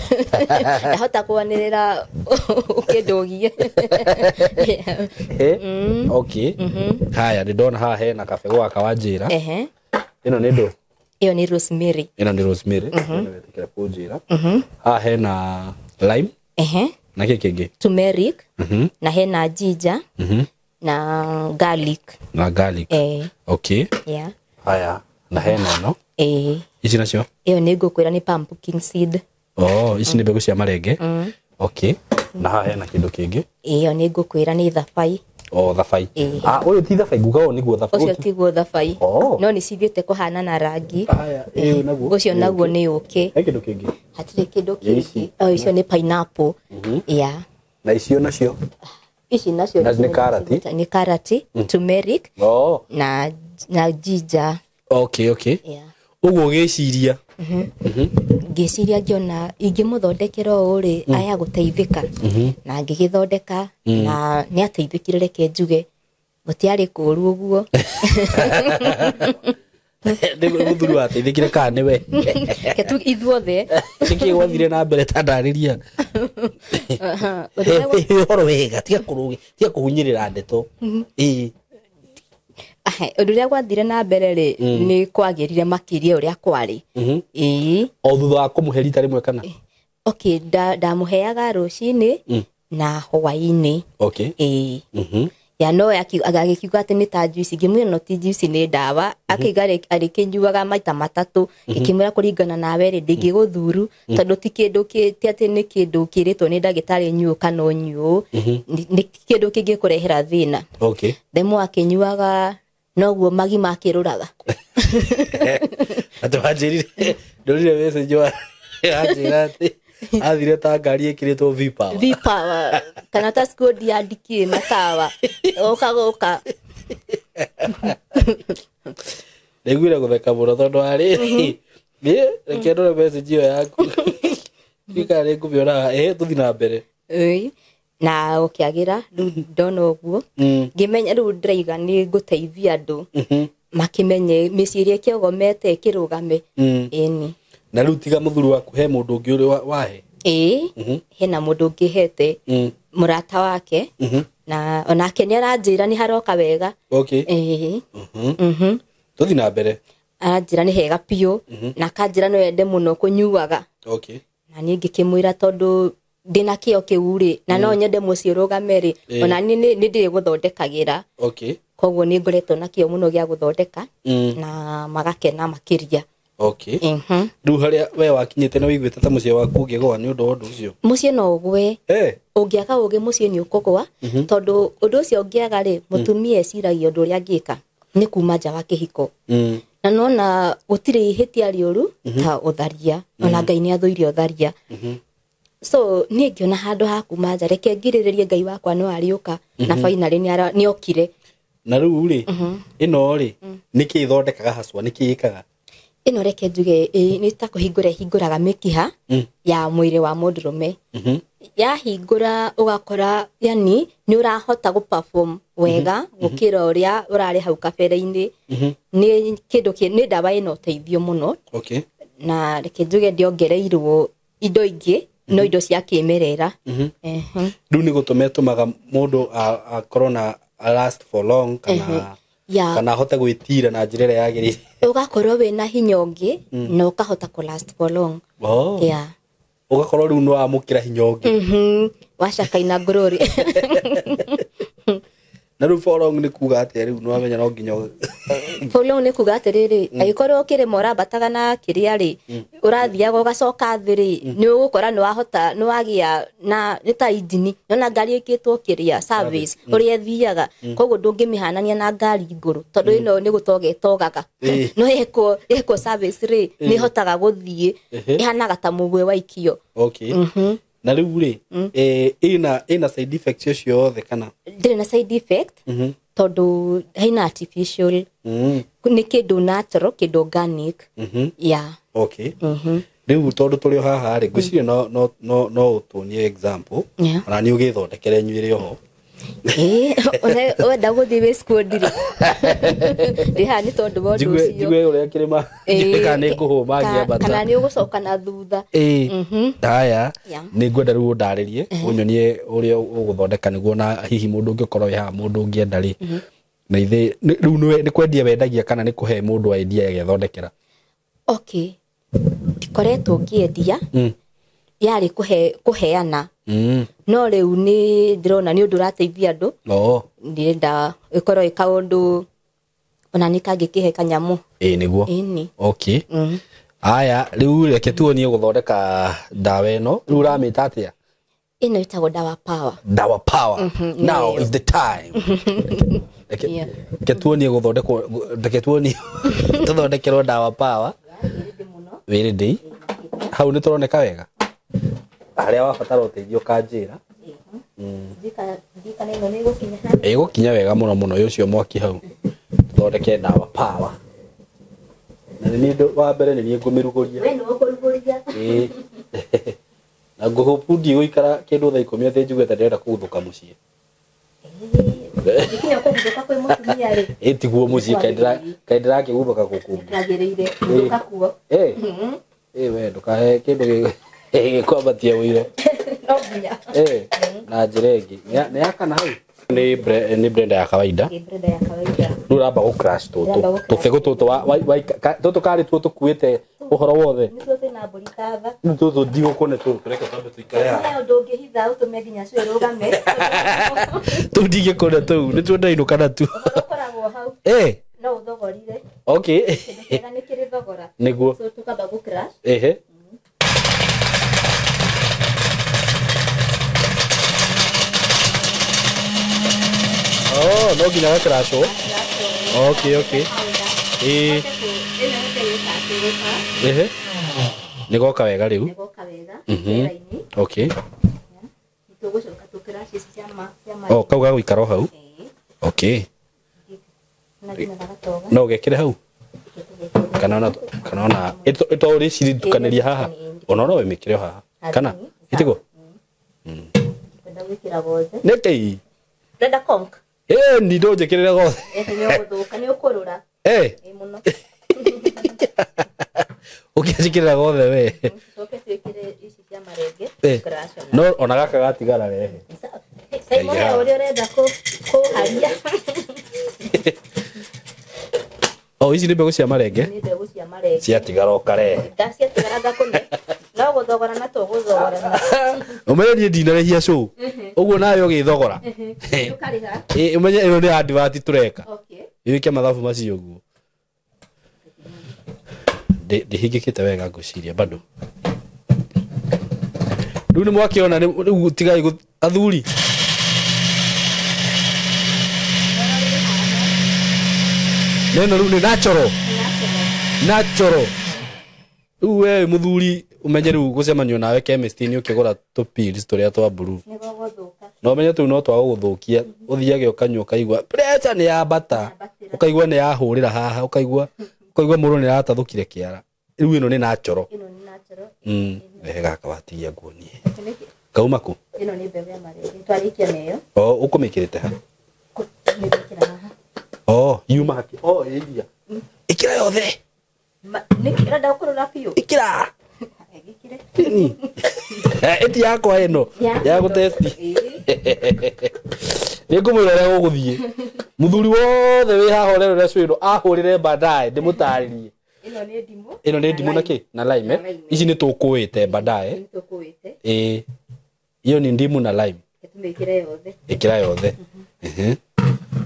Ndahota kwanĩrĩra ũkĩndũgie. Eh, okay. Haya, nĩ ndona haha hena kabegũ gaka wanjĩra. Ehe. Ĩno nĩ ndũ? Ĩyo nĩ rosemary. Ĩno nĩ rosemary. Ĩno wetĩkĩra kũnjĩra. Haha hena lime. Ehe. Na kĩ kĩngĩ? Turmeric, na hena ginger na garlic. Na garlic. Eh. Okay. Yeah. Haya, na hena ĩno? Ĩĩ. Ici nacio? Ĩyo nĩ ngũkwĩra nĩ pumpkin seed. Oh, ici nĩ mbegũ cia marenge. Okay, na haha hena kĩndũ kĩngĩ? Ĩyo nĩ ngũkwĩra nĩ thabai. O thabai? Ĩĩ. Ah, ũyũ ti thabai, nguga ũyũ nĩguo thabai. Ũcio tiguo thabai. Oh. No nĩ cithiĩte kũhana na rangi. Haya, ĩyo naguo? Ũcio naguo nĩ ũkĩ. He kĩndũ kĩngĩ? Hatirĩ kĩndũ Ici. kĩngĩ. Oh, icio nĩ pineapple, yeah. Na icio nacio? Ici nacio Na nĩ karati? Nĩ karati, turmeric Oh. na ginger. Okay, okay. Yeah. Ũguo ũgĩciria. Ngĩciria ngĩona ingĩmũthondekera ũũ rĩ, aya gũteithĩka, na ngĩgĩthondeka na nĩ ateithĩkire, reke njuge gũtiarĩ kũũru ũguo. Nĩ mũthuri wateithĩkire kana nĩwe? Reke tu ithuothe. Nĩkĩ gwathire na mbere, ta ndarĩria Ũndũ ũrĩa ũhoro wega, tiga kũrũgi, tiga kũhunyĩrĩra ndeto, ĩĩ. Ahe, ũndũ ũrĩa gwathire na mbere rĩ, nĩ kwagĩrire makĩria ũrĩa kwarĩ, ĩĩ. O thutha wa kũmũhe rita rĩmwe kana? Okay, ndamũheaga rũcinĩ na hwaĩ-inĩ. Ĩĩ. Ya no agĩkiuga atĩ nĩ ta juice, ngĩmwĩra no ti juice, nĩ ndawa. Akĩiga arĩkĩnyuaga maita matatũ. Ngĩkĩmwĩra kũringana nawe rĩ, ndingĩgũthuru tondũ ti kĩndũ ti atĩ nĩ kĩndũ kĩrĩtwo nĩ ndagĩtarĩ nyuo kana ũnyuo, nĩ kĩndũ kĩngĩkũrehera thĩna. Themo akĩnyuaga noguo magima akĩrũraga. Atĩ wanjĩrire, ndorire message wa anjĩra atĩ athire ta ngari ĩkĩrĩtwo V-Power. V-Power kana ta skodi ya ndikiĩ matawa ũka gũka. Ndaiguire gũtheka mũno tondũ warĩ niĩ, reke ndore message ĩyo yaku ndikana nĩ ngũmĩona. Ĩ, tũthi na mbere. Ĩĩ. Na gũkĩagĩra rĩu ndona ũguo, ngĩmenya rĩu ndĩraiga nĩ ngũteithia andũ makĩmenye mĩciĩ ĩrĩa ĩkĩogomete ĩkĩrũgame. Ĩni. Na rĩu tiga mũthuri waku, he mũndũ ũngĩ ũrĩ wahe? Ĩĩ, hena mũndũ ũngĩ hete, mũrata wake, na onake nĩ aranjĩra nĩ haroka wega. Ĩĩ. Tũthi na mbere. Aranjĩra nĩ hega biũ na akanjĩra no ende mũno kũnyuaga. Na niĩ ngĩkĩmwĩra tondũ ndĩna kĩo kĩu rĩ, na no nyende mũciĩ ũrũgame rĩ, ona niĩ nĩ ndĩrĩgũthondekagĩra. Koguo nĩ ngoretwo na kĩo mũno gĩa gũthondeka na magakena makĩria. Rĩu harĩa we wakinyĩte nĩ wĩiguĩte ta mũciĩ waku ũngĩgũa nĩ ũndũ wa ũndũ ũcio? Mũciĩ no ũgwe. Ũngĩaga ũgĩ mũciĩ nĩ ũkũgwa, tondũ ũndũ ũcio ũngĩaga rĩ, mũtumia eciragia ũndũ ũrĩa angĩka nĩ kuma nja wa kĩhiko. Na nona gũtirĩ ihĩtia rĩũru ta ũtharia, ona Ngai nĩ athũire ũtharia. So niĩ ngĩona handũ ha kuma nja, reke ngirĩrĩrie, Ngai wakwa no arĩũka, na finally nĩ okire. Na rĩu rĩ, ĩno rĩ, nĩkĩ ĩthondekaga haswa, nĩkĩ ĩkaga? Ĩno reke njuge nĩ ta kũhingũra ĩhingũraga mĩkiha ya mwĩrĩ wa mũndũrũme. Yahingũra ũgakora yani nĩ ũrahota gũ perform wega gũkĩra ũrĩa ũrarĩ hau kabere-inĩ. Nĩ kĩndũ nĩ ndawa ĩna ũteithio mũno. Na reke njuge ndiongereirwo indo ingĩ, no indo cia kĩmerera. Rĩu nĩ gũtũma ĩtũmaga mũndũ akorwo na a last for long kana kana ahote gwĩtira na njĩra ĩrĩa yagĩrĩire? Ũgakorwo wĩna hinya ũngĩ na ũkahota kũ last for long. Yeah. Ũgakorwo rĩu nĩ wamũkĩra hinya ũngĩ. Wacakaina glory. Na rĩu for long nĩ kuga atĩa? Rĩu nĩ wamenya no nginya For long nĩ kuga atĩrĩrĩ, angĩkorwo kĩrĩma ũrambataga na kĩrĩa rĩ, ũrathiaga ũgacoka thĩ rĩ, nĩ ũgũkora nĩ wahota, nĩ wagĩa na nĩ ta injini nona ngari ĩkĩtwo kĩrĩa service ũrĩa ĩthiaga. Koguo ndũngĩmĩhanania na ngari ngũrũ tondũ ĩno nĩ gũtoga ĩtogaga. No yekwo service rĩ, nĩ ĩhotaga gũthiĩ, ĩhanaga ta mũgwe waikio. Na rĩu rĩ, ĩna side effects ciothe kana? Ndĩrĩ na side effect tondũ haina artificial. Nĩ kĩndũ natural, kĩndũ organic. Yeah. Rĩu tondũ tũrĩ o haha rĩ, ngwĩciria no ũtuonie example. Ona nĩ ũgĩthondekere nyuĩre oho. Ĩĩ, ona wenda gũthiĩ wĩ squad rĩ, ndĩ haha nĩ tondũ wa ũndũ Njigue ũcio. njigue ũrĩa kĩrĩma, njigue kana nĩ ngũhũma ngĩambata. Kana nĩ ũgũcoka na thutha. Haya, nĩ ngwenda rĩu ũndarĩrie, ũnyonie ũrĩa ũgũthondeka nĩguo na hihi mũndũ ũngĩkorwo wĩ haha, mũndũ ũngĩenda rĩ, na ithe rĩu nĩ kwendia wendagia kana nĩ kũhe mũndũ idea agethondekera? Okay, ndikoretwo ngĩendia. Yarĩ kũheana. No rĩu nĩ ndĩrona nĩ ũndũ ũrateithia andũ. Ndĩrenda ĩkorwo ĩ kaũndũ ona nĩ kangĩkĩhe kanyamũ. Ĩĩ, nĩguo. Ĩni. Aya, rĩu reke tuonie gũthondeka ndawa ĩno. Rĩu ũramĩta atĩa? Ĩno ĩtagwo Dawa Power. Dawa Power. Now Nĩyo. is the time. Reke tuonie gũthondekwo, reke tuonie tũthondekerwo Dawa Power. Wĩ ready? Hau nĩ tũroneka wega, harĩa wabatara ũteithio kanjĩra. Ndikana ĩno nĩ ĩgũkinya haha. Ĩgũkinya wega mũno mũno ũcio mwaki hau. Thondeke ndawa power. Na nĩ niĩ wa mbere nĩ niĩ ngũmĩrugũria. We nĩwe ũkũrugũria. Ĩĩ. Na ngũhũpu ndigũikara kĩndũ thaa 10 atĩ njigue ta ndĩrenda kũguthũka mũciĩ. Gĩkinya kũguthũka kwĩ mũtumia rĩ. Ĩ tiguo mũciĩ kaĩ ndĩrakĩguthũka gũkũ. Kwagĩrĩire gũthũka kuo. Ĩ. Ĩ we ndũkahe kĩndũ gĩkwambatia ũiro. No nginya. Ĩ na njĩra ĩngĩ. Nĩ yakana hau. Nĩ blender ya kawaida. Nĩ blender ya kawaida. Rĩu ũramba gũ crash tũtũ. Tũbegũ tũtũ tũtũ karĩ tuo tũkuĩte ũhoro wothe. Nĩtuo twĩna mbũri ta tha. Rĩu tũtũ ndigũkũne tũtũ reke twambe tũikare haha. He ũndũ ũngĩhitha ũtũme nginya cũĩ rũgame. Tũu ndingĩkũne tũu nĩtuo ndainũka natuo. Ũhoro ũkoragwo hau. Ĩ. No ũthogorire. Okay. Kĩndũ kĩega nĩ kĩrĩ thogora. Nĩguo. So tũkamba gũ crash. Ehe. Oh, no nginya gakrashwo. Okay, okay. Ĩ. Ehe. Nĩ goka wega rĩu. Nĩ goka wega. Raini. Okay. Tũgũcoka tũ crash ici cia ma. Oh, kau gagũikara o hau. Okay. Na nginya gagatoga. No ũgekĩre hau. Kana ona ĩto ũrĩcitukanĩria haha. Ona no wĩmĩkĩre o haha. Kana ĩtiguo? Kwenda gwĩkĩra gothe. Nĩkĩ? Ndĩrenda conk. Ĩ ni ndũnjĩkĩrĩre gothe. Nĩ ũgũthũka nĩ ũkũrũra. Ĩ. Ĩ mũno. Ũkĩnjĩkĩrĩra gothe we. Tũcoke twĩkĩre ici cia marenge. Crash ona. No ona gaka gatigara rehe. Simon he ũrĩa ũrenda kũharia. Oh, ici nĩ mbegũ cia marenge. Nĩ mbegũ cia marenge. Ciatigara ũkarehe. Ndaciatigara ngakũne. No gũthogorana tũgũthogorana. Ũmenye niĩ ndinarĩhia cũũ. Ũguo nawe ũgĩthogora. Ũkarĩha. Ĩ ũmenye ĩno nĩ advert tũreka. Okay. Wĩke mathabu macio ũguo. Ndĩhingĩkĩte wega ngwĩciria bado. Rĩu nĩ mwakĩona rĩu tigai athuri. Neno rĩu nĩ natural. Natural. Rĩu we mũthuri ũmenye rĩu gũcemanio nawe chemist-inĩ ũkĩgũra tũ pills tũrĩa twa blue. Nĩ gũgũthũka. No ũmenye tũu no twa gũgũthũkia. Ũthiage ũkanyua ũkaigua pressure nĩ yambata. Ũkaigua nĩ yahũrĩra haha ũkaigua mũndũ nĩ aratathũkire kĩara. Rĩu ĩno nĩ natural. Ĩno nĩ natural. Rehe gaka watigia nguonie. Kauma kũ? Ĩno nĩ mbegũ ya marenge. Twarĩkia nayo. Oh, ũkũmĩkĩrĩte ha? Nĩngwĩkĩra haha. Oh, yuma haki. Oh, ĩria. Ĩkĩra yothe. Nĩkĩ ũrenda kũrora biũ? Ĩkĩra. Ĩkĩre. Ĩti yakwa ĩno ya gũtesti. Nĩ ngũmwĩra ũrĩa gũgũthiĩ. Mũthuri wothe wĩ haha ũrerora cũĩ ĩno ahũrĩre baadaye ndĩmũtarĩrie. Ĩno nĩ ndimũ. Ĩno nĩ ndimũ na kĩ? Na lime. Ici nĩ tũkũĩte baadaye. Nĩ tũkũĩte. Ĩ. Iyo ni ndimu na lime. Tũmĩkĩre yothe. Ĩkĩra yothe.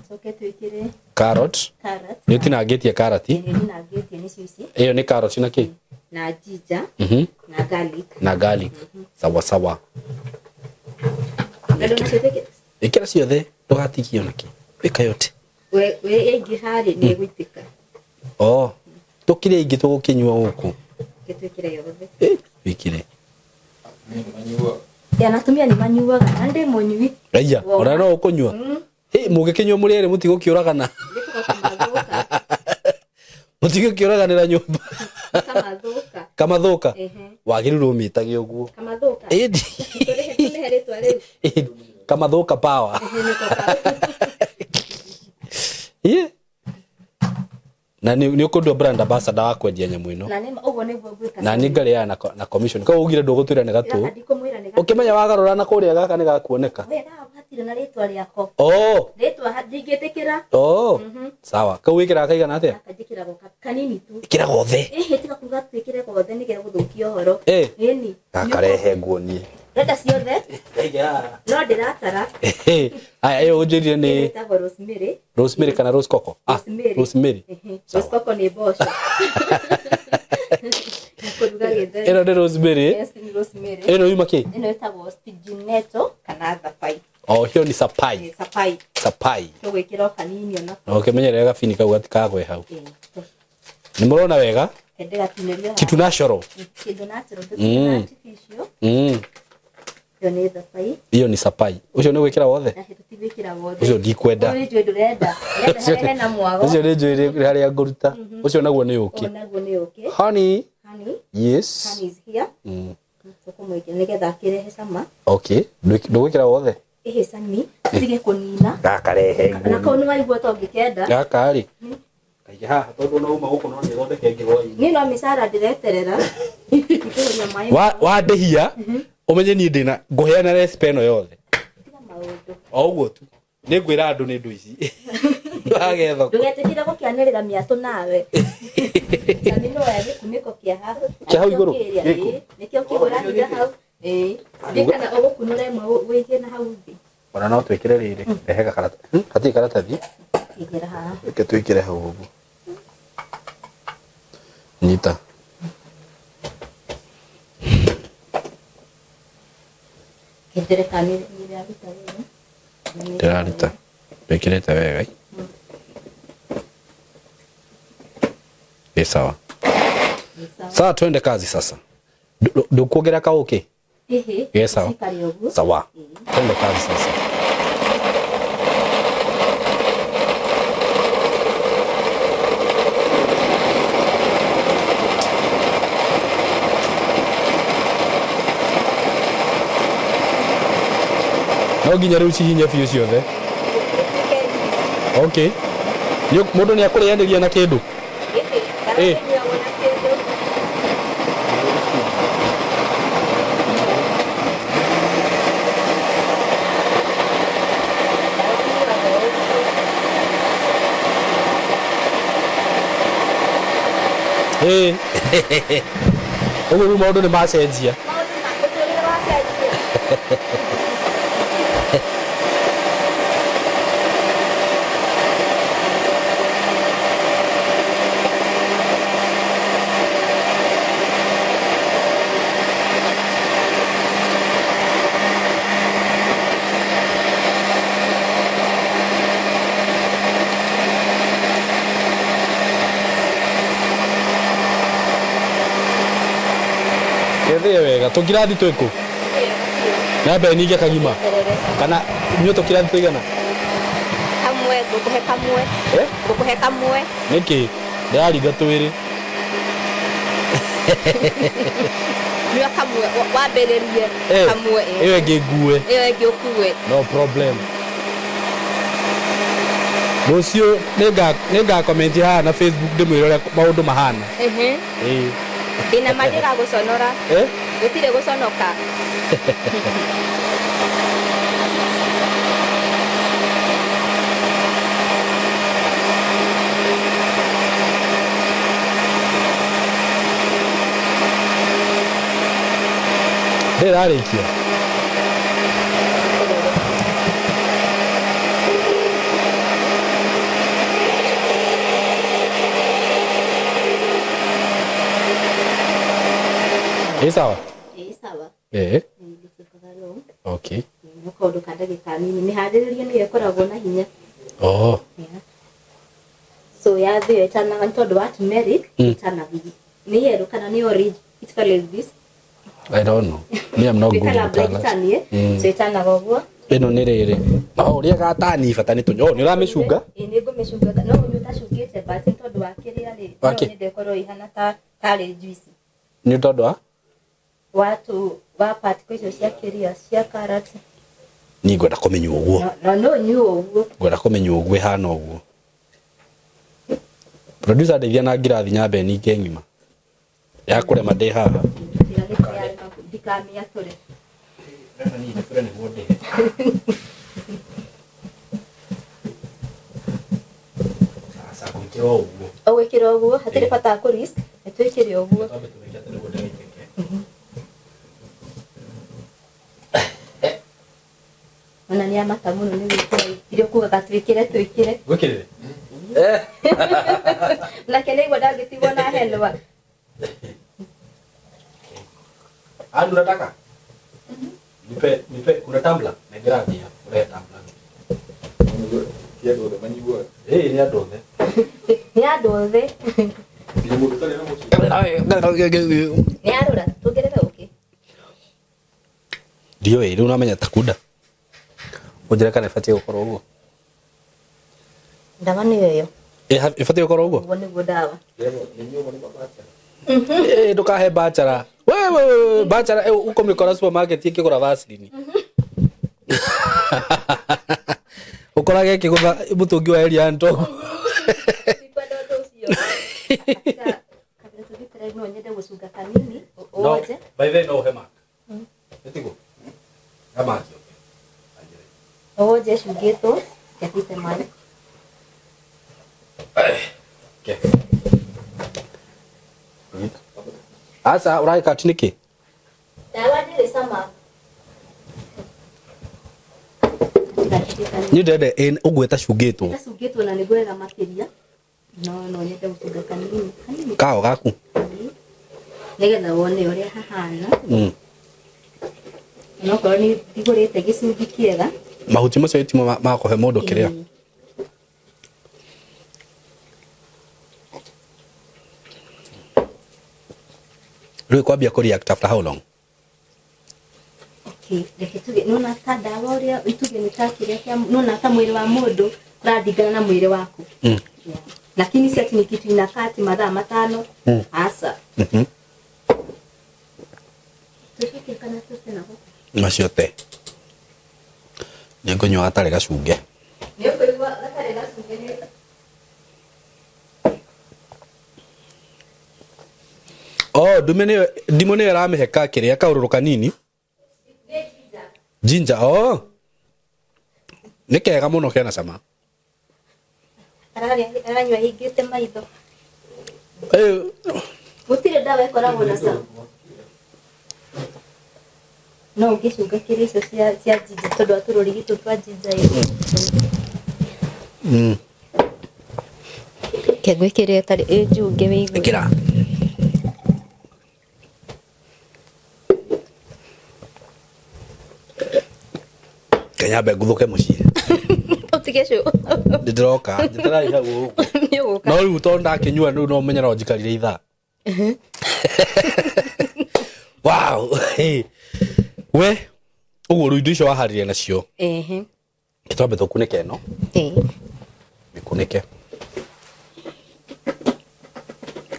Coke twĩkĩre Carrot. Carrot. Nĩ ũtinangĩtie karati. Nĩ ndinangĩtie nĩcio ici. Ĩyo nĩ carrot na kĩ? Na ginger. Na garlic. Na garlic. Sawa sawa. Ĩkĩra ciothe ndũgatigie ona kĩ. Wĩka yote. We yaingĩha rĩ nĩ ĩgũitĩka. Oh. Tũkĩrĩa ingĩ tũgũkĩnyua gũkũ. Twĩkĩre yothe. Wĩkĩre. Ya na atumia nĩ manyuaga na ndĩ mũnyui. Aya, ona no ũkũnyua. Hĩ mũgĩkĩnyua mũrĩ erĩ mũtigũkĩũragana. Mũtigũkĩũraganĩra nyũmba. Kamathũka. Kamathũka. Wagĩrĩirwo ũmĩtage ũguo. Kamathũka. Ĩndi. Tũmĩhe rĩtwa rĩu. Kamathũka power. Ĩ. Na nĩ ũkũndua brand ambassador wa kwendia nyamũ ĩno. Na nĩ ũguo nĩguo ngwĩka. Na nĩ ngarĩaga na commission. Koguo ugire ndũgũtwĩra nĩ gatũ. Ndikũmwĩra nĩ gatũ. Ũkĩmenya wagarũra na kũrĩa gaka nĩ gakuoneka. Wega hatirĩ na rĩtwa rĩako. Oh. Rĩtwa ndingĩtĩkĩra. Oh. Sawa. Kau wĩkĩraga kaigana atĩa? Gaka njĩkĩraga kanini tu. Ĩkĩra gothe. Ĩhĩ tiga kuga twĩkĩre gothe nĩgetha gũthũkia ũhoro. Ĩni. Gakarehe nguonie. Ndĩrenda ciothe. No ndĩratara. Aya ĩyo ũnjĩrire nĩ ĩtagwo rosemary. Rosemary kana rose coco? Ah, rosemary. Rose coco nĩ mboco. Kũruga gĩtheri. Ĩno nĩ rosemary. Yes, nĩ rosemary. Ĩno yuma kĩ? Ĩno ĩtagwo stigineto kana thabai. Oh, hiyo ni sapai. Sapai. Sapai. Tũgwĩkĩra o kanini ona. Na ũkĩmenyerera gabini kau gatikagwe hau. Nĩ mũrona wega? Ndĩgatinĩrio. Kitu natural. Kĩndũ natural, tũtirĩ artificial. Ĩyo nĩ thabai. Iyo ni sapai. Ucio nĩ gwĩkĩra wothe? Na tũtigwĩkĩra wothe. Ucio ndikwenda. Ũyũ nĩ ndũrenda. Ũrenda harĩa hena mwago. Ucio nĩ njũĩ harĩa ngũruta. Ucio naguo nĩ ũkĩ. Ũyũ naguo nĩ ũkĩ. Honey. Honey. Yes. Honey is here. Tũkũmũikia nĩgetha akĩrehe cama. Okay. Ndũgwĩkĩra wothe? Ĩhĩ cami. Tige kũnina. Gaka rehe. Na kau nĩ waigua ta ũngĩkenda. Gaka rĩ. Kaige haha tondũ no uma gũkũ no nĩthondeke ngĩ hwaĩ-inĩ. Niĩ no mĩcara ndĩreterera. Ngũria maĩ. Wandĩhia ũmenye niĩ ndĩna ngũheana recipe ĩno yothe. Tiga maũndũ. O ũguo tu. Nĩ ngwĩra andũ nĩ indo ici. Wage thoko. Ndũgetĩkĩre gũkĩanĩrĩra mĩatũ nawe. Cami no oya gĩkunĩko kĩa hau. Kĩa hau igũrũ? Kĩrĩa, Gĩkũ? ĩĩ. Nĩkĩo kĩgũrahinga hau. Ĩĩ. Thiĩ kana ũgũkunũra ĩmwe wĩikie na hau thĩ. Ona no twĩkĩre rĩrĩ. Rehe gakaratathi. Hatirĩ karatathi. Igĩra haha. Reke twĩkĩre hau ũguo. Nyita. Kĩndĩre kana nĩ ĩraruta wega. Ndĩraruta. Twĩkĩrĩte wega. Ĩ sawa. Nĩ sawa. Sawa, twende kazi sasa. Ndũkuongerera kaũkĩ? Ĩhĩ. Ĩ sawa. Cikare ũguo. Sawa. Twende kazi sasa. No nginya rĩu cihinye biũ ciothe. Okay. Mũndũ nĩ akũrĩanĩria na kĩndũ? Ĩhĩ. Kana Ĩ. kĩnyuagwo na kĩndũ. Ĩ. Ũguo rĩu maũndũ nĩ macenjia. Maũndũ ma mũtũrĩre wacenjia. Gethĩe wega. Tũkirathi twĩkũ? Nyambe ninge kagima. Kana inyuĩ tũkirathi tũigana? Kamwe, ngũkũhe kamwe. Eh? Ngũkũhe kamwe. Nĩkĩ? Ndĩraringa twĩrĩ. Nyua kamwe, wambĩrĩrie kamwe. Ĩyo ĩngĩ ngue. Ĩyo ĩngĩ ũkue. No problem. Rũciũ nĩngakomenti haha na Facebook ndĩmwĩre ũrĩa maũndũ mahana. Ĩhĩ. Ĩĩ. Ndĩna ma ndĩragũconora. Eh? Gũtirĩ gũconoka. Ndĩrarĩkia. Ĩ sawa? Ĩ sawa. Ĩ. Nĩ rũu. Okay. Nĩ kaũndũ ka ndagĩka nini. Mĩharĩrĩrie nĩyo ĩkoragwo na hinya. Oh. Yeah. So yathĩo ĩtanaga nĩ tondũ wa turmeric, ĩtanaga. Nĩ yellow kana nĩ orange. It's colour is this. I don't know. Me, I'm not good Ĩkala with black colors. tani, eh? So ĩtanaga ũguo. Ĩno nĩ rĩrĩ. Oh, ũrĩa gatani bata nĩ tũnyo. Oh, nĩ ũramĩcunga? Ĩ nĩ ngũmĩcunga. No ũnyue ũtacungĩte but nĩ tondũ wa kĩrĩa rĩ, no Wa kĩ? nyende ĩkorwo ĩhana ta tarĩ juice. Nĩ tondũ wa? Wa tu wa particle icio cia kĩrĩa cia carrot. Niĩ ngwenda kũmĩnyua ũguo. No no ũnyue ũguo. Ngwenda kũmĩnyua ũguo ĩhana ũguo. Producer ndeithia na ngirathi nyambe ninge ng'ima. Ya kũrema ndĩ haha. Ndikamĩatũre. Sasa gwĩkĩra ũguo. Ũgwĩkĩra ũguo hatirĩ bata wa kũ risk, nĩ twĩkĩre ũguo. Twambe tũmĩke atĩ nĩguo ndĩgaitĩke. Ona nĩ amata mũno nĩ gwĩkĩra irio kugaga twĩkĩre twĩkĩre. Gwĩkĩrĩre? Nake nĩaigua ndangĩtigwo na henwa. Andu unataka? Nipe kuna tumbler? Nengera ndia. Urehe tumbler. Ti andũ othe manyuaga. Ĩĩ nĩ andũ othe. Nĩ andũ othe. Nginya mũndũ ũtarĩ na mũciĩ. Nĩ arũra tuongerere ũkĩ. Ndiũĩ rĩu namenya ta kunda. Ũnjĩre kana ĩbatiĩ gũkorwo ũguo. Ndawa nĩyo ĩyo. Ĩbatiĩ gũkorwo ũguo? Ũguo nĩguo ndawa. Ndũkahe bachara. Wewe bachara ũkũmĩkora supermarket ĩkĩgũra Vaseline. Ũkorage ĩkĩgũtha mũtũngi wa Elian toguo. Ndikwenda ũndũ ũcio. Kabla tũthiĩ no nyende gũcunga kanini ũwonje. By the way, no ũhe mark. Ĩtiguo? He mark. Ũwonje ĩcungĩtwo reke maĩ. Okay. Aca ũragĩka atĩ nĩkĩ? Ndawa ndĩrĩ cama. Niĩ ndĩrenda ũguo ĩtacungĩtwo. Ĩtacungĩtwo na nĩguo wega makĩria. No no nyende gũcunga kanini kanini. Kao gaku. Nĩgetha wone ũrĩa hahana. Onokorwo nĩ ndigũrĩte gĩcungi kĩega. Mahuti macio ĩtimo ma kũhe mũndũ kĩrĩa. Rĩu ĩkwambia kũ react after how long? Okay, reke tuge nona ta ndawa ũrĩa ituge nĩ ta kĩrĩa kĩa nona ta mwĩrĩ wa mũndũ ũraringana na mwĩrĩ waku. Yeah. Lakini si ati ni kitu inakaa ati mathaa 5. Asa. Tucoke kana tũte na gũkũ. Macio te. Nĩngũnyua gatarĩ gacunge. Nĩ ũkũigua gatarĩ gacunge nĩ Oh, ndume nĩyo ndimũ nĩyo ĩramĩhe ka kĩrĩa kaũrũrũ kanini. Ginger, oh. Nĩ kega mũno kena cama. Aranyua hingĩte maitho. Gũtirĩ ndawa ĩkoragwo na cama. No ũngĩcunga kĩrĩa icio cia ginger tondũ wa tũrũrigi tũu twa ginger ĩ. Reke ngwĩkĩre ĩtarĩ ĩ njunge wĩigue. Ĩkĩra. Kanyambe nguthuke mũciĩ. Ũtige cũ. Ndĩroka, njĩtĩrai hau ũguo. Nĩ ũgũka. No rĩu tondũ ndakĩnyua rĩu no ũmenye no njikarire ithaa. Wow. We ũguo rĩu indo icio waharĩria nacio. Twambe tũkunĩke ĩno. Mĩkunĩke.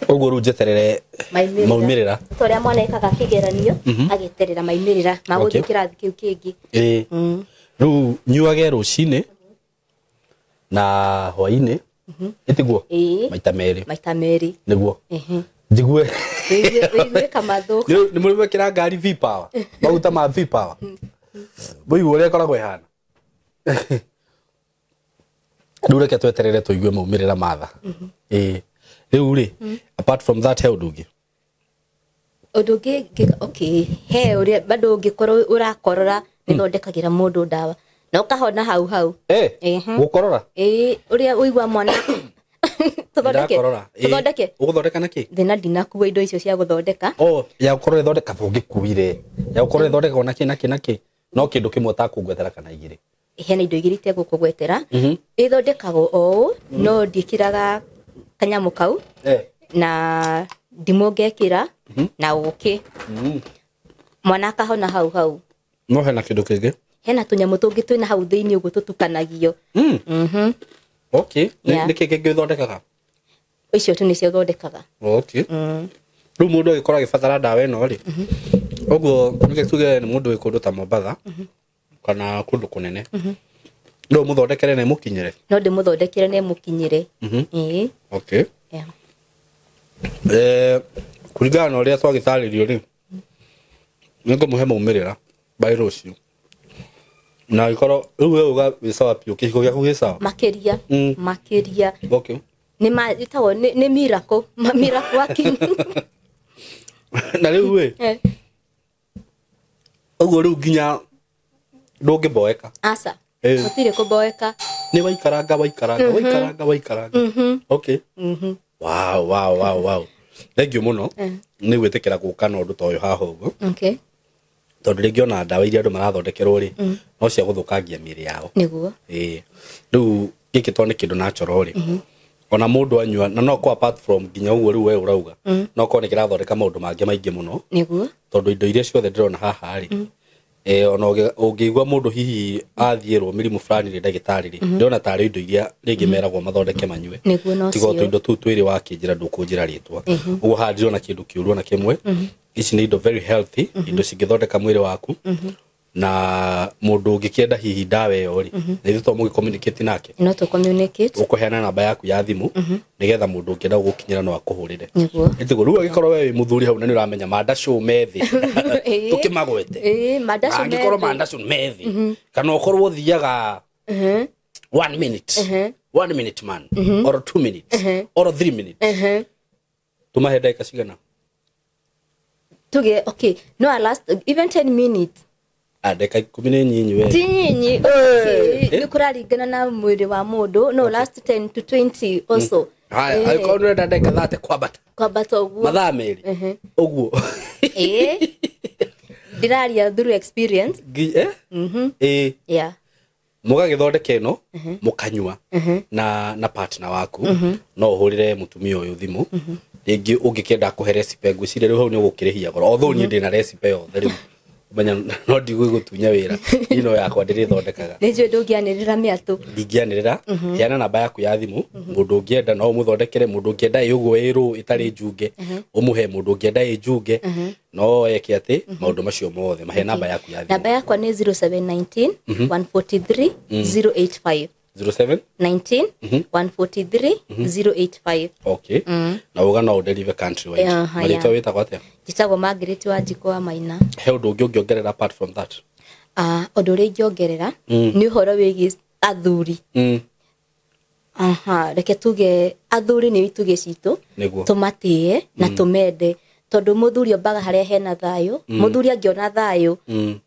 Ũguo rĩu njeterere maumĩrĩra. Ta ũrĩa mwana ekaga kĩgeranio ageterera maumĩrĩra ma gũthiĩ kĩrathi kĩu kĩngĩ. Rĩu nyuage rũcinĩ na hwainĩ. Ĩtiguo? Maita merĩ. Maita merĩ. Nĩguo. Njigue. Wĩigue kamathũka. Nĩ mũrĩ mwekĩra ngari V-Power. Maguta ma V-Power. Mũigue ũrĩa ĩkoragwo ĩhana. Rĩu reke tweterere tũigue maumĩrĩra matha. Rĩu rĩ, apart from that he ũndũ ũngĩ? Ũndũ ũngĩ, okay, he ũrĩa bado ũngĩkorwo ũrakorora nĩthondekagĩra mũndũ ndawa na ũkahona hau hau. Gũkorora? Ũrĩa ũigua mwana. Tũthondeke. Tũthondeke. Ũgũthondeka na kĩ? Thĩna ndinakua indo icio cia gũthondeka. Oh, ya gũkorora ĩthondeka ũngĩkuire. Ya gũkorora ĩthondekagwo na kĩ na kĩ na kĩ? No kĩndũ kĩmwe ũtakũngwetera kana igĩrĩ. Hena indo igĩrĩ itegũkũgwetera. Ĩthondekagwo o ũũ, no ndiĩkĩraga kanyamũ kau. Na ndimũ ngekĩra na ũkĩ. Mwana akahona hau hau. No hena kĩndũ kĩngĩ? Hena tũnyamũ tũngĩ twĩna hau thĩinĩ ũguo tũtukanagio. Okay. Nĩ kĩ kĩngĩ ũthondekaga? Icio tu nĩcio thondekaga. Okay. Rĩu mũndũ agĩkorwo agĩbatara ndawa ĩno rĩ, ũguo nĩke tuge nĩ mũndũ wĩ kũndũ ta Mombatha kana kũndũ kũnene. No ũmũthondekere na ĩmũkinyĩre? No ndĩmũthondekere na ĩmũkinyĩre. Okay. Kũringana na ũrĩa twagĩtarĩrio rĩ, nĩngũmũhe maumĩrĩra by rũciũ. Na angĩkorwo rĩu we uga wĩ sawa biũ, kĩhiko gĩaku gĩ sawa? Makĩria. Makĩria. Okay. Nĩ ma, ĩtagwo nĩ miracle, miracle working. Na rĩu ĩ, ũguo rĩu nginya ndũngĩboeka. Aca. Gũtirĩ kũboeka. Nĩ waikaranga, waikaranga, waikaranga, waikaranga. Okay. Wow, wow, wow, wow. Thank you mũno. Nĩ gwĩtĩkĩra gũka na ũndũ ta ũyũ haha ũguo. Okay. Tondũ rĩngĩ ona ndawa iria andũ marathondekerwo rĩ, no cia gũthũkangia mĩĩrĩ yao. Nĩguo. Rĩu gĩkĩ tondũ nĩ kĩndũ natural rĩ, ona mũndũ anyua, na no ko apart from nginya ũguo rĩu we ũrauga, no korwo nĩ kĩrathondeka maũndũ mangĩ maingĩ mũno. Nĩguo. Tondũ indo iria ciothe ndĩrona haha rĩ, Ona ũngĩigua mũndũ hihi athiĩrwo mĩrimũ fulani nĩ ndagĩtarĩ rĩ, ndĩrona tarĩ indo iria rĩngĩ meragwo mathondeke manyue. Nĩguo no tiga cio. Tũindo tũu twĩrĩ wakĩnjĩra ndũkũnjĩra rĩtwa ũguo, haha ndirona kĩndũ kĩũru ona kĩmwe. Ici nĩ indo very healthy, indo cingĩthondeka mwĩrĩ waku, na mũndũ ũngĩkĩenda hihi ndawa ĩyo rĩ, na ithuĩ to mũgĩ-communicate nake? No tũ communicate. Ũkũheana namba yaku ya thimũ nĩgetha mũndũ ũngĩenda gũgũkinyĩra no akũhũrĩre. Nĩguo. Ĩtiguo rĩu angĩkorwo we wĩ mũthuri hau na nĩ ũramenya mandacũ me thĩ, tũkĩmagwete, Ĩĩ, mandacũ me angĩkorwo thĩ. mandacũ me thĩ kana ũkorwo ũthiaga 1 minute, 1 minute man, or 2 minutes or 3 minutes, tũmahe ndagĩka cigana? Tuge okay, no, I last even 10 minutes. Ah, ndagĩka 10 nĩ nyinyi we. Ti nyinyi, okay, nĩ kũraringana na mwĩrĩ wa mũndũ, no last 10 to 20 also. Haya, angĩkorwo nĩ ũrenda ndagĩka 30 kwambata, kwambata ũguo, mathaa 2 ũguo. Ĩĩ, ndĩraria through experience. Eh? Ĩĩ. Yeah. Mũgagĩthondeka ĩno mũkanyua na partner waku. No ũhũrĩre mũtumia ũyũ thimũ rĩngĩ ũngĩkĩenda kũhe recipe. Ngwĩciria rĩu hau nĩ ũgũkĩrĩhia goro, although niĩ ndĩna recipe yothe rĩu, menya no ndigũgũtunya wĩra, niĩ no yakwa ndĩrĩthondekaga. Nĩ njũĩ ndũngĩanĩrĩra mĩatũ. Ndingĩanĩrĩra. Heana namba yaku ya thimũ, mũndũ ũngĩenda no ũmũthondekere, mũndũ ũngĩenda ĩ ũguo ĩ rũ ĩtarĩ njunge ũmũhe, mũndũ ũngĩenda ĩ njunge no eke atĩ maũndũ macio mothe. Mahe namba yaku ya Namba thimũ. Yakwa nĩ 0719 143 085. 07 19 143 085. Okay, na uga no ũdeliver country wide? Aha, Marĩtwa yeah. wĩtagwo atĩa? Njĩtagwo Margaret wa Njiko wa Maina. He ũndũ ũngĩ ũngĩongerera apart from that? Ah, ũndũ ũrĩa ingĩongerera nĩ ũhoro wĩgiĩ athuri. Aha, reke tuge athuri nĩ itugĩ citũ. Nĩguo. Tũmatĩe na tũmende, tondũ mũthuri ombaga harĩa hena thayũ. Mũthuri angĩona thayũ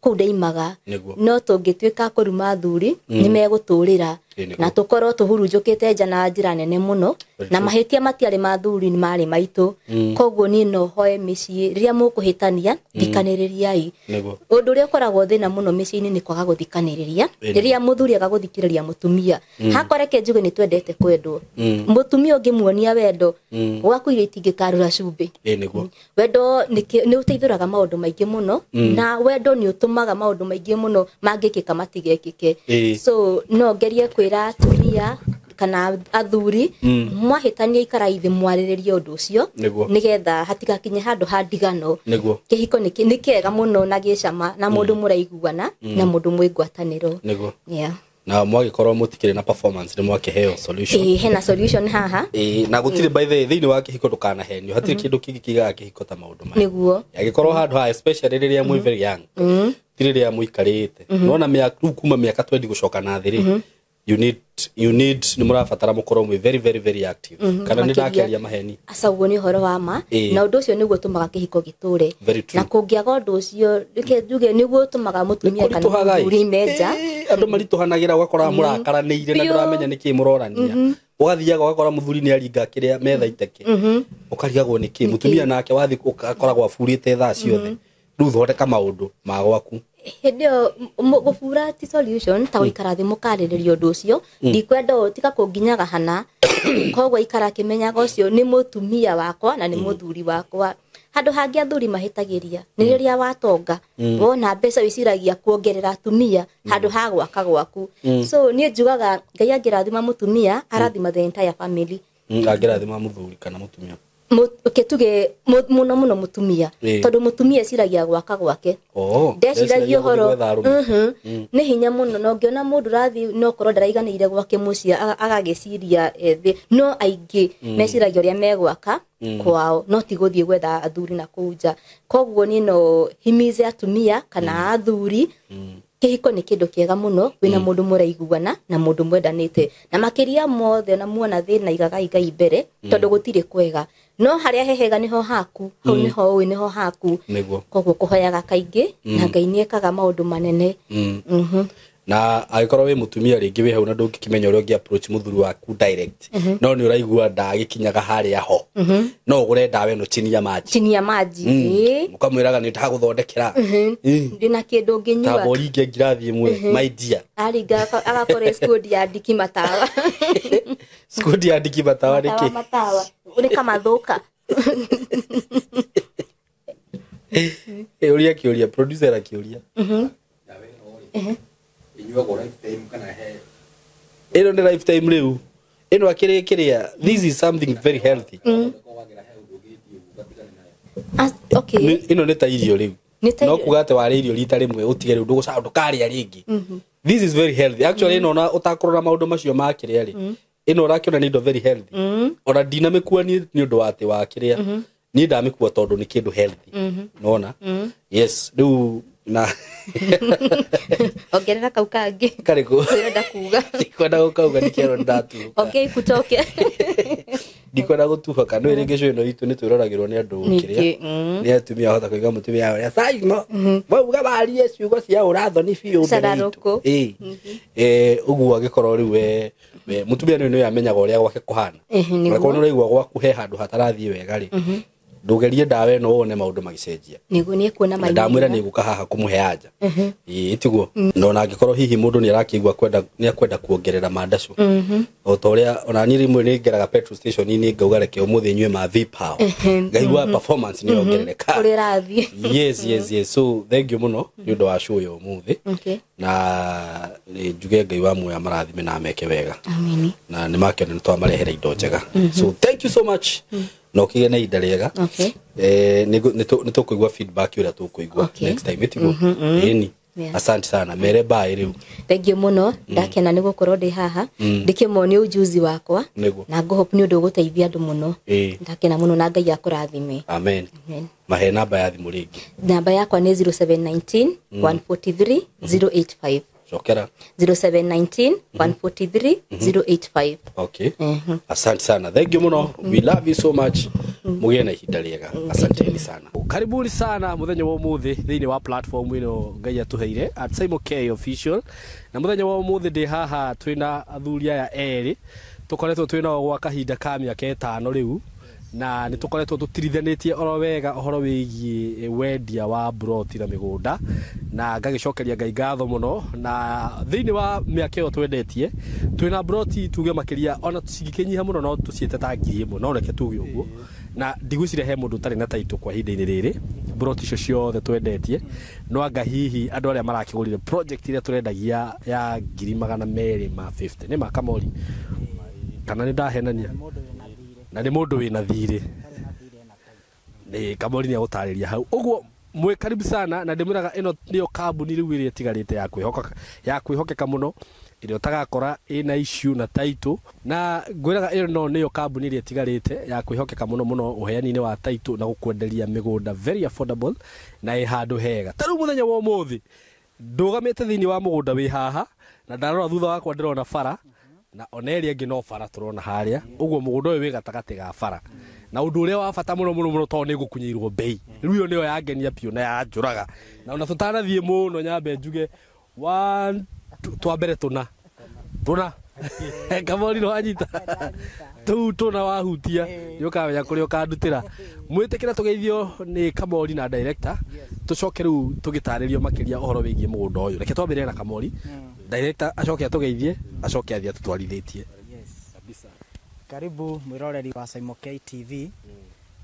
kũu ndaimaga. Nĩguo. No tũngĩtuĩka a kũruma athuri nĩ megũtũrĩra Ĩ, nĩguo. na tũkorwo tũhurunjũkĩte nja na njĩra nene mũno. Very Na true. mahĩtia matiarĩ ma athuri, nĩ marĩ maitũ. Koguo niĩ no hoe mĩciĩ, rĩrĩa mũkũhĩtania thikanĩrĩriai. Nĩguo. Ũndũ ũrĩa ũkoragwo thĩna mũno mĩciĩ-inĩ nĩ kwaga gũthikanĩrĩria. Ĩ, nĩguo. Rĩrĩa mũthuri aga gũthikĩrĩria mũtumia, hakwa reke njuge nĩ twendete kwendwo. Mũtumia ũngĩmuonia wendo, gwaku irio itingĩkarũra cumbĩ. Ĩ, nĩguo. Wendo nĩ ũteithũraga maũndũ maingĩ mũno, na wendo nĩ ũtũmaga maũndũ maingĩ mũno mangĩkĩka matigekĩke. So no ngerie kwĩra atumia kana athuri, mwahĩtania ikarai thĩ mwarĩrĩrie ũndũ ũcio, Nĩguo. nĩgetha hatigakinye handũ ha ndigano. Nĩguo. Kĩhiko nĩ kĩega mũno na gĩcama na mũndũ mũraiguana na mũndũ mwĩ ngwatanĩro. Nĩguo. Yeah. Na mwagĩkorwo mũtikĩrĩ na performance nĩ mwakĩheo solution. Ĩĩ, hena solution haha. Ĩĩ, na gũtirĩ, by the way, thĩinĩ wa kĩhiko ndũkanahenio, hatirĩ kĩndũ kĩngĩ kĩigaga kĩhiko ta maũndũ maya. Nĩguo. Angĩkorwo handũ ha especially rĩrĩa mwĩ very young, ti rĩrĩa mũikarĩte nona mĩaka rĩu kuma mĩaka 20 gũcoka na thĩ rĩ, you need nĩ mũrabatara mũkorwo mwĩ very very very active, kana nĩ Makĩria. ndakĩaria maheni? Aca, ũguo nĩ ũhoro wa ma. Na ũndũ ũcio nĩguo ũtũmaga kĩhiko gĩtũre. Very true. Na kũngĩaga ũndũ ũcio, reke njuge nĩguo ũtũmaga mũtumia kana Kũritũhaga ĩ. mũthuri menja. Ĩ, andũ maritũhanagĩra, ũgakora mũrakaranĩire na Biũ. ndũramenya nĩkĩ mũrorania. Ũgathiaga ũgakora mũthuri nĩ aringa kĩrĩa metha iteke, ũkarigagwo nĩkĩ. Mũtumia nake wathi akoragwo aburĩte thaa ciothe. Rĩu thondeka maũndũ ma gwaku. Hĩndĩ ĩyo gũbura ti solution, ta gũikara thĩ mũkarĩrĩria ũndũ ũcio. Ndikwenda ũũ, tiga kũnginyaga hana. Koguo ikara akĩmenyaga ũcio nĩ mũtumia wakwa na nĩ mũthuri wakwa. Handũ hangĩ athuri mahĩtagĩria nĩ rĩrĩa watonga, wona mbeca wĩciragia kuongerera atumia handũ ha gwaka gwaku. So niĩ njugaga Ngai angĩrathima mũtumia, arathima the entire family. Angĩrathima mũthuri kana mũtumia? Okay, tuge mũno mũno mũtumia, tondũ mũtumia eciragia gwaka gwake. Oh, ndeciragia ndeciragia ũhoro gũthiĩ gwetha arũme. Nĩ hinya mũno na ũngĩona mũndũ ũrathiĩ no korwo ndaraiganĩire gwake mũciĩ, agagĩciria ethĩ no aingĩ meciragia ũrĩa megwaka kwao, no ti gũthiĩ gwetha athuri na kũu nja. Koguo niĩ no himize atumia kana athuri, kĩhiko nĩ kĩndũ kĩega mũno wĩna mũndũ mũraiguana na mũndũ mwendanĩte, na makĩria mothe na muona thĩna igagai Ngai mbere, tondũ gũtirĩ kwega, no harĩa hehega nĩho haku, hau nĩho ũĩ nĩho haku. Nĩguo. Koguo kũhoyaga kaingĩ na Ngai nĩ ekaga maũndũ manene. Na angĩkorwo wĩ mũtumia rĩngĩ wĩ hau na ndũngĩkĩmenya ũrĩa ũngĩ approach mũthuri waku direct, no nĩ ũraigua ndagĩkinyaga harĩa ho, no ũgũre ndawa ĩno chini ya maji. Chini ya maji, ĩĩ. Ũkamwĩraga nĩ ndagũthondekera. Ndĩna kĩndũ ũngĩnyua. Tamba ũringe ngirathi ĩmwe, my dear. Aringa agakora skudi ya ndiki matawa. Skudi ya ndiki matawa Matawa. nĩkĩ? Matawa nĩ kamathũka. Ĩ, ũria kĩũria, producer akĩũria. Ĩnyuagwo lifetime kana he Ĩno nĩ lifetime rĩu. Ĩno akĩrĩ kĩrĩa, this is something very healthy. Wagera he ũndũ ũngĩ ũgatigana nayo. Ah, okay. Ĩno nĩ ta irio rĩu. Nĩ ta No irio. kuga atĩ warĩa irio rita rĩmwe ũtige rĩu ndũgũca ndũkarĩa rĩngĩ. This is very healthy actually. Ĩno ona ũtakũrora maũndũ macio ma kĩrĩa rĩ, ĩno ũrakĩona nĩ indo very healthy. Ona ndinamĩkua niĩ nĩ ũndũ wa atĩ wa kĩrĩa, niĩ ndamĩkua tondũ nĩ kĩndũ healthy. Nona yes rĩu na Ongerera kau kangĩ. Karĩkũ? Ũrenda kuga. Ndikwenda gũkauga nĩkĩerwo nĩndatuhũka. Okay, kutoke. Ndikwenda gũtuhũka nĩ rĩngĩ show ĩno itũ nĩ twĩroragĩrwo nĩ andũ Ningĩ, kĩrĩa nĩ atumia ahota kũiga mũtumia ũrĩa Saimo wauga warie ciugo cia ũrathoni biũ mbere itũ. Cararũkũ. Ĩĩ. Ũguo angĩkorwo rĩu we mũtumia nĩ nĩwe amenyaga ũrĩa gwake kũhana. Ĩhĩ, nĩguo. Angĩkorwo nĩ ũraigua gwaku he handũ hatarathiĩ wega rĩ, ndũgerie ndawa ĩno wone maũndũ magĩcenjia. Nĩguo nĩ ekuona Na ndamwĩra maumĩrĩra. Nĩ gũka haha kũmũhe anja ĩĩ tiguo. Na ona angĩkorwo hihi mũndũ nĩ arakĩigua kwenda nĩ akwenda kuongerera mandacu o ta ũrĩa ona niĩ rĩmwe nĩ ngeraga petrol station-inĩ ngauga reke ũmũthĩ nyue ma V-Power, ngaigua performance nĩ yongerereka. Ũrĩa ĩrathiĩ. Yes, so thank you mũno nĩ ũndũ wa show ya ũmũthĩ. Okay. Na nĩ njuge Ngai wa muoyo amarathime na ameke wega. Amini. Na nĩ makĩona nĩ twamarehera indo njega, so thank you so much na ũkĩgĩe na ihinda rĩega. Okay. Nĩ tũkũigua feedback ũrĩa tũkũigua Okay. next time ĩtiguo ĩni. Asante sana, mere bye rĩu. Thank you mũno, ndakena nĩ gũkorwo ndĩ haha ndĩkĩmonie ujuzi wakwa. Nĩguo. Na ngũhope nĩ ũndũ ũgũteithia andũ mũno. Ndakena mũno na Ngai akũrathime. Amen. Amen. Mahe namba ya thimũ rĩngĩ. Namba yakwa nĩ 0719 143 085. Cokera. 0719 143 085. Okay, asante sana, thank you muno, we love you so much, mugie na ihinda rĩega, asanteni sana, karibuni sana muthenya wa umuthi thiini wa platform ino Ngai atuheire at Simon K Official. Na muthenya wa umuthi ndi haha twina athuri aya eri tukoretwo twina gwa kahinda ka miaka 5 riu, na nä tå koretwo tå tirithanä oro wega å horo wä giä wendia wa broti na mä gå nda, na ngagä cokeria Ngai ngatho må no. Na thä inä wa mä aka ä yo twendetie twä broti tuge makä ria ona cingä nyiha må no no tå ciäte ta 1000, no reke tuge å guo, na ndigwiciria he mũndũ ũtarĩ na taitũ kwa ihinda-inĩ rĩrĩ broti icio ciothe twendetie. No anga hihi andũ arĩa marakĩgũrire project ĩrĩa tũrendagia ya 250,000 nĩ makamori kana nĩ ndahenania, na nĩ mũndũ wĩna thirĩ nĩ kamori nĩ agũtarĩria hau ũguo. Mwĩ karibu sana, na ndĩmwĩraga ĩno nĩyo kambuni rĩu ĩrĩa ĩtigarĩte ya kwĩhoka ya kwĩhokeka mũno ĩrĩa ũtagakora ĩna issue na title. Na ngwĩraga ĩyo no nĩyo kambuni ĩrĩa ĩtigarĩte ya kwĩhokeka mũno mũno ũheani-inĩ wa title na gũkwenderia mĩgũnda very affordable na ĩ handũ hega. Ta rĩu mũthenya wa ũmũthĩ ndũgamĩte thĩinĩ wa mũgũnda wĩ haha, na ndarora thutha wakwa ndĩrona bara, na ona ĩrĩa ĩngĩ no bara tũrona harĩa ũguo. Mũgũnda ũyũ wĩ gatagatĩ ga bara, na ũndũ ũrĩa wa bata mũno mũno mũno tondũ nĩ ngũkunyĩirwo mbei rĩu, ĩyo nĩyo yangenia biũ na yanjũraga. Na ona tũtanathiĩ mũno nyambe njuge one, two, twambere tũna tũna kamori no anyita tũu tũna wahutia nĩ ũkamenya kũrĩa ũkandutĩra. Mwĩtĩkĩra tũgeithio nĩ Kamori na director, tũcoke rĩu tũgĩtarĩrio makĩria ũhoro wĩgiĩ mũgũnda ũyũ. Reke twambĩrĩre na Kamori, director acoke atũgeithie, acoke athiĩ atũtwarithĩtie. Yes. Karibu mwiroreri wa Saimo K TV.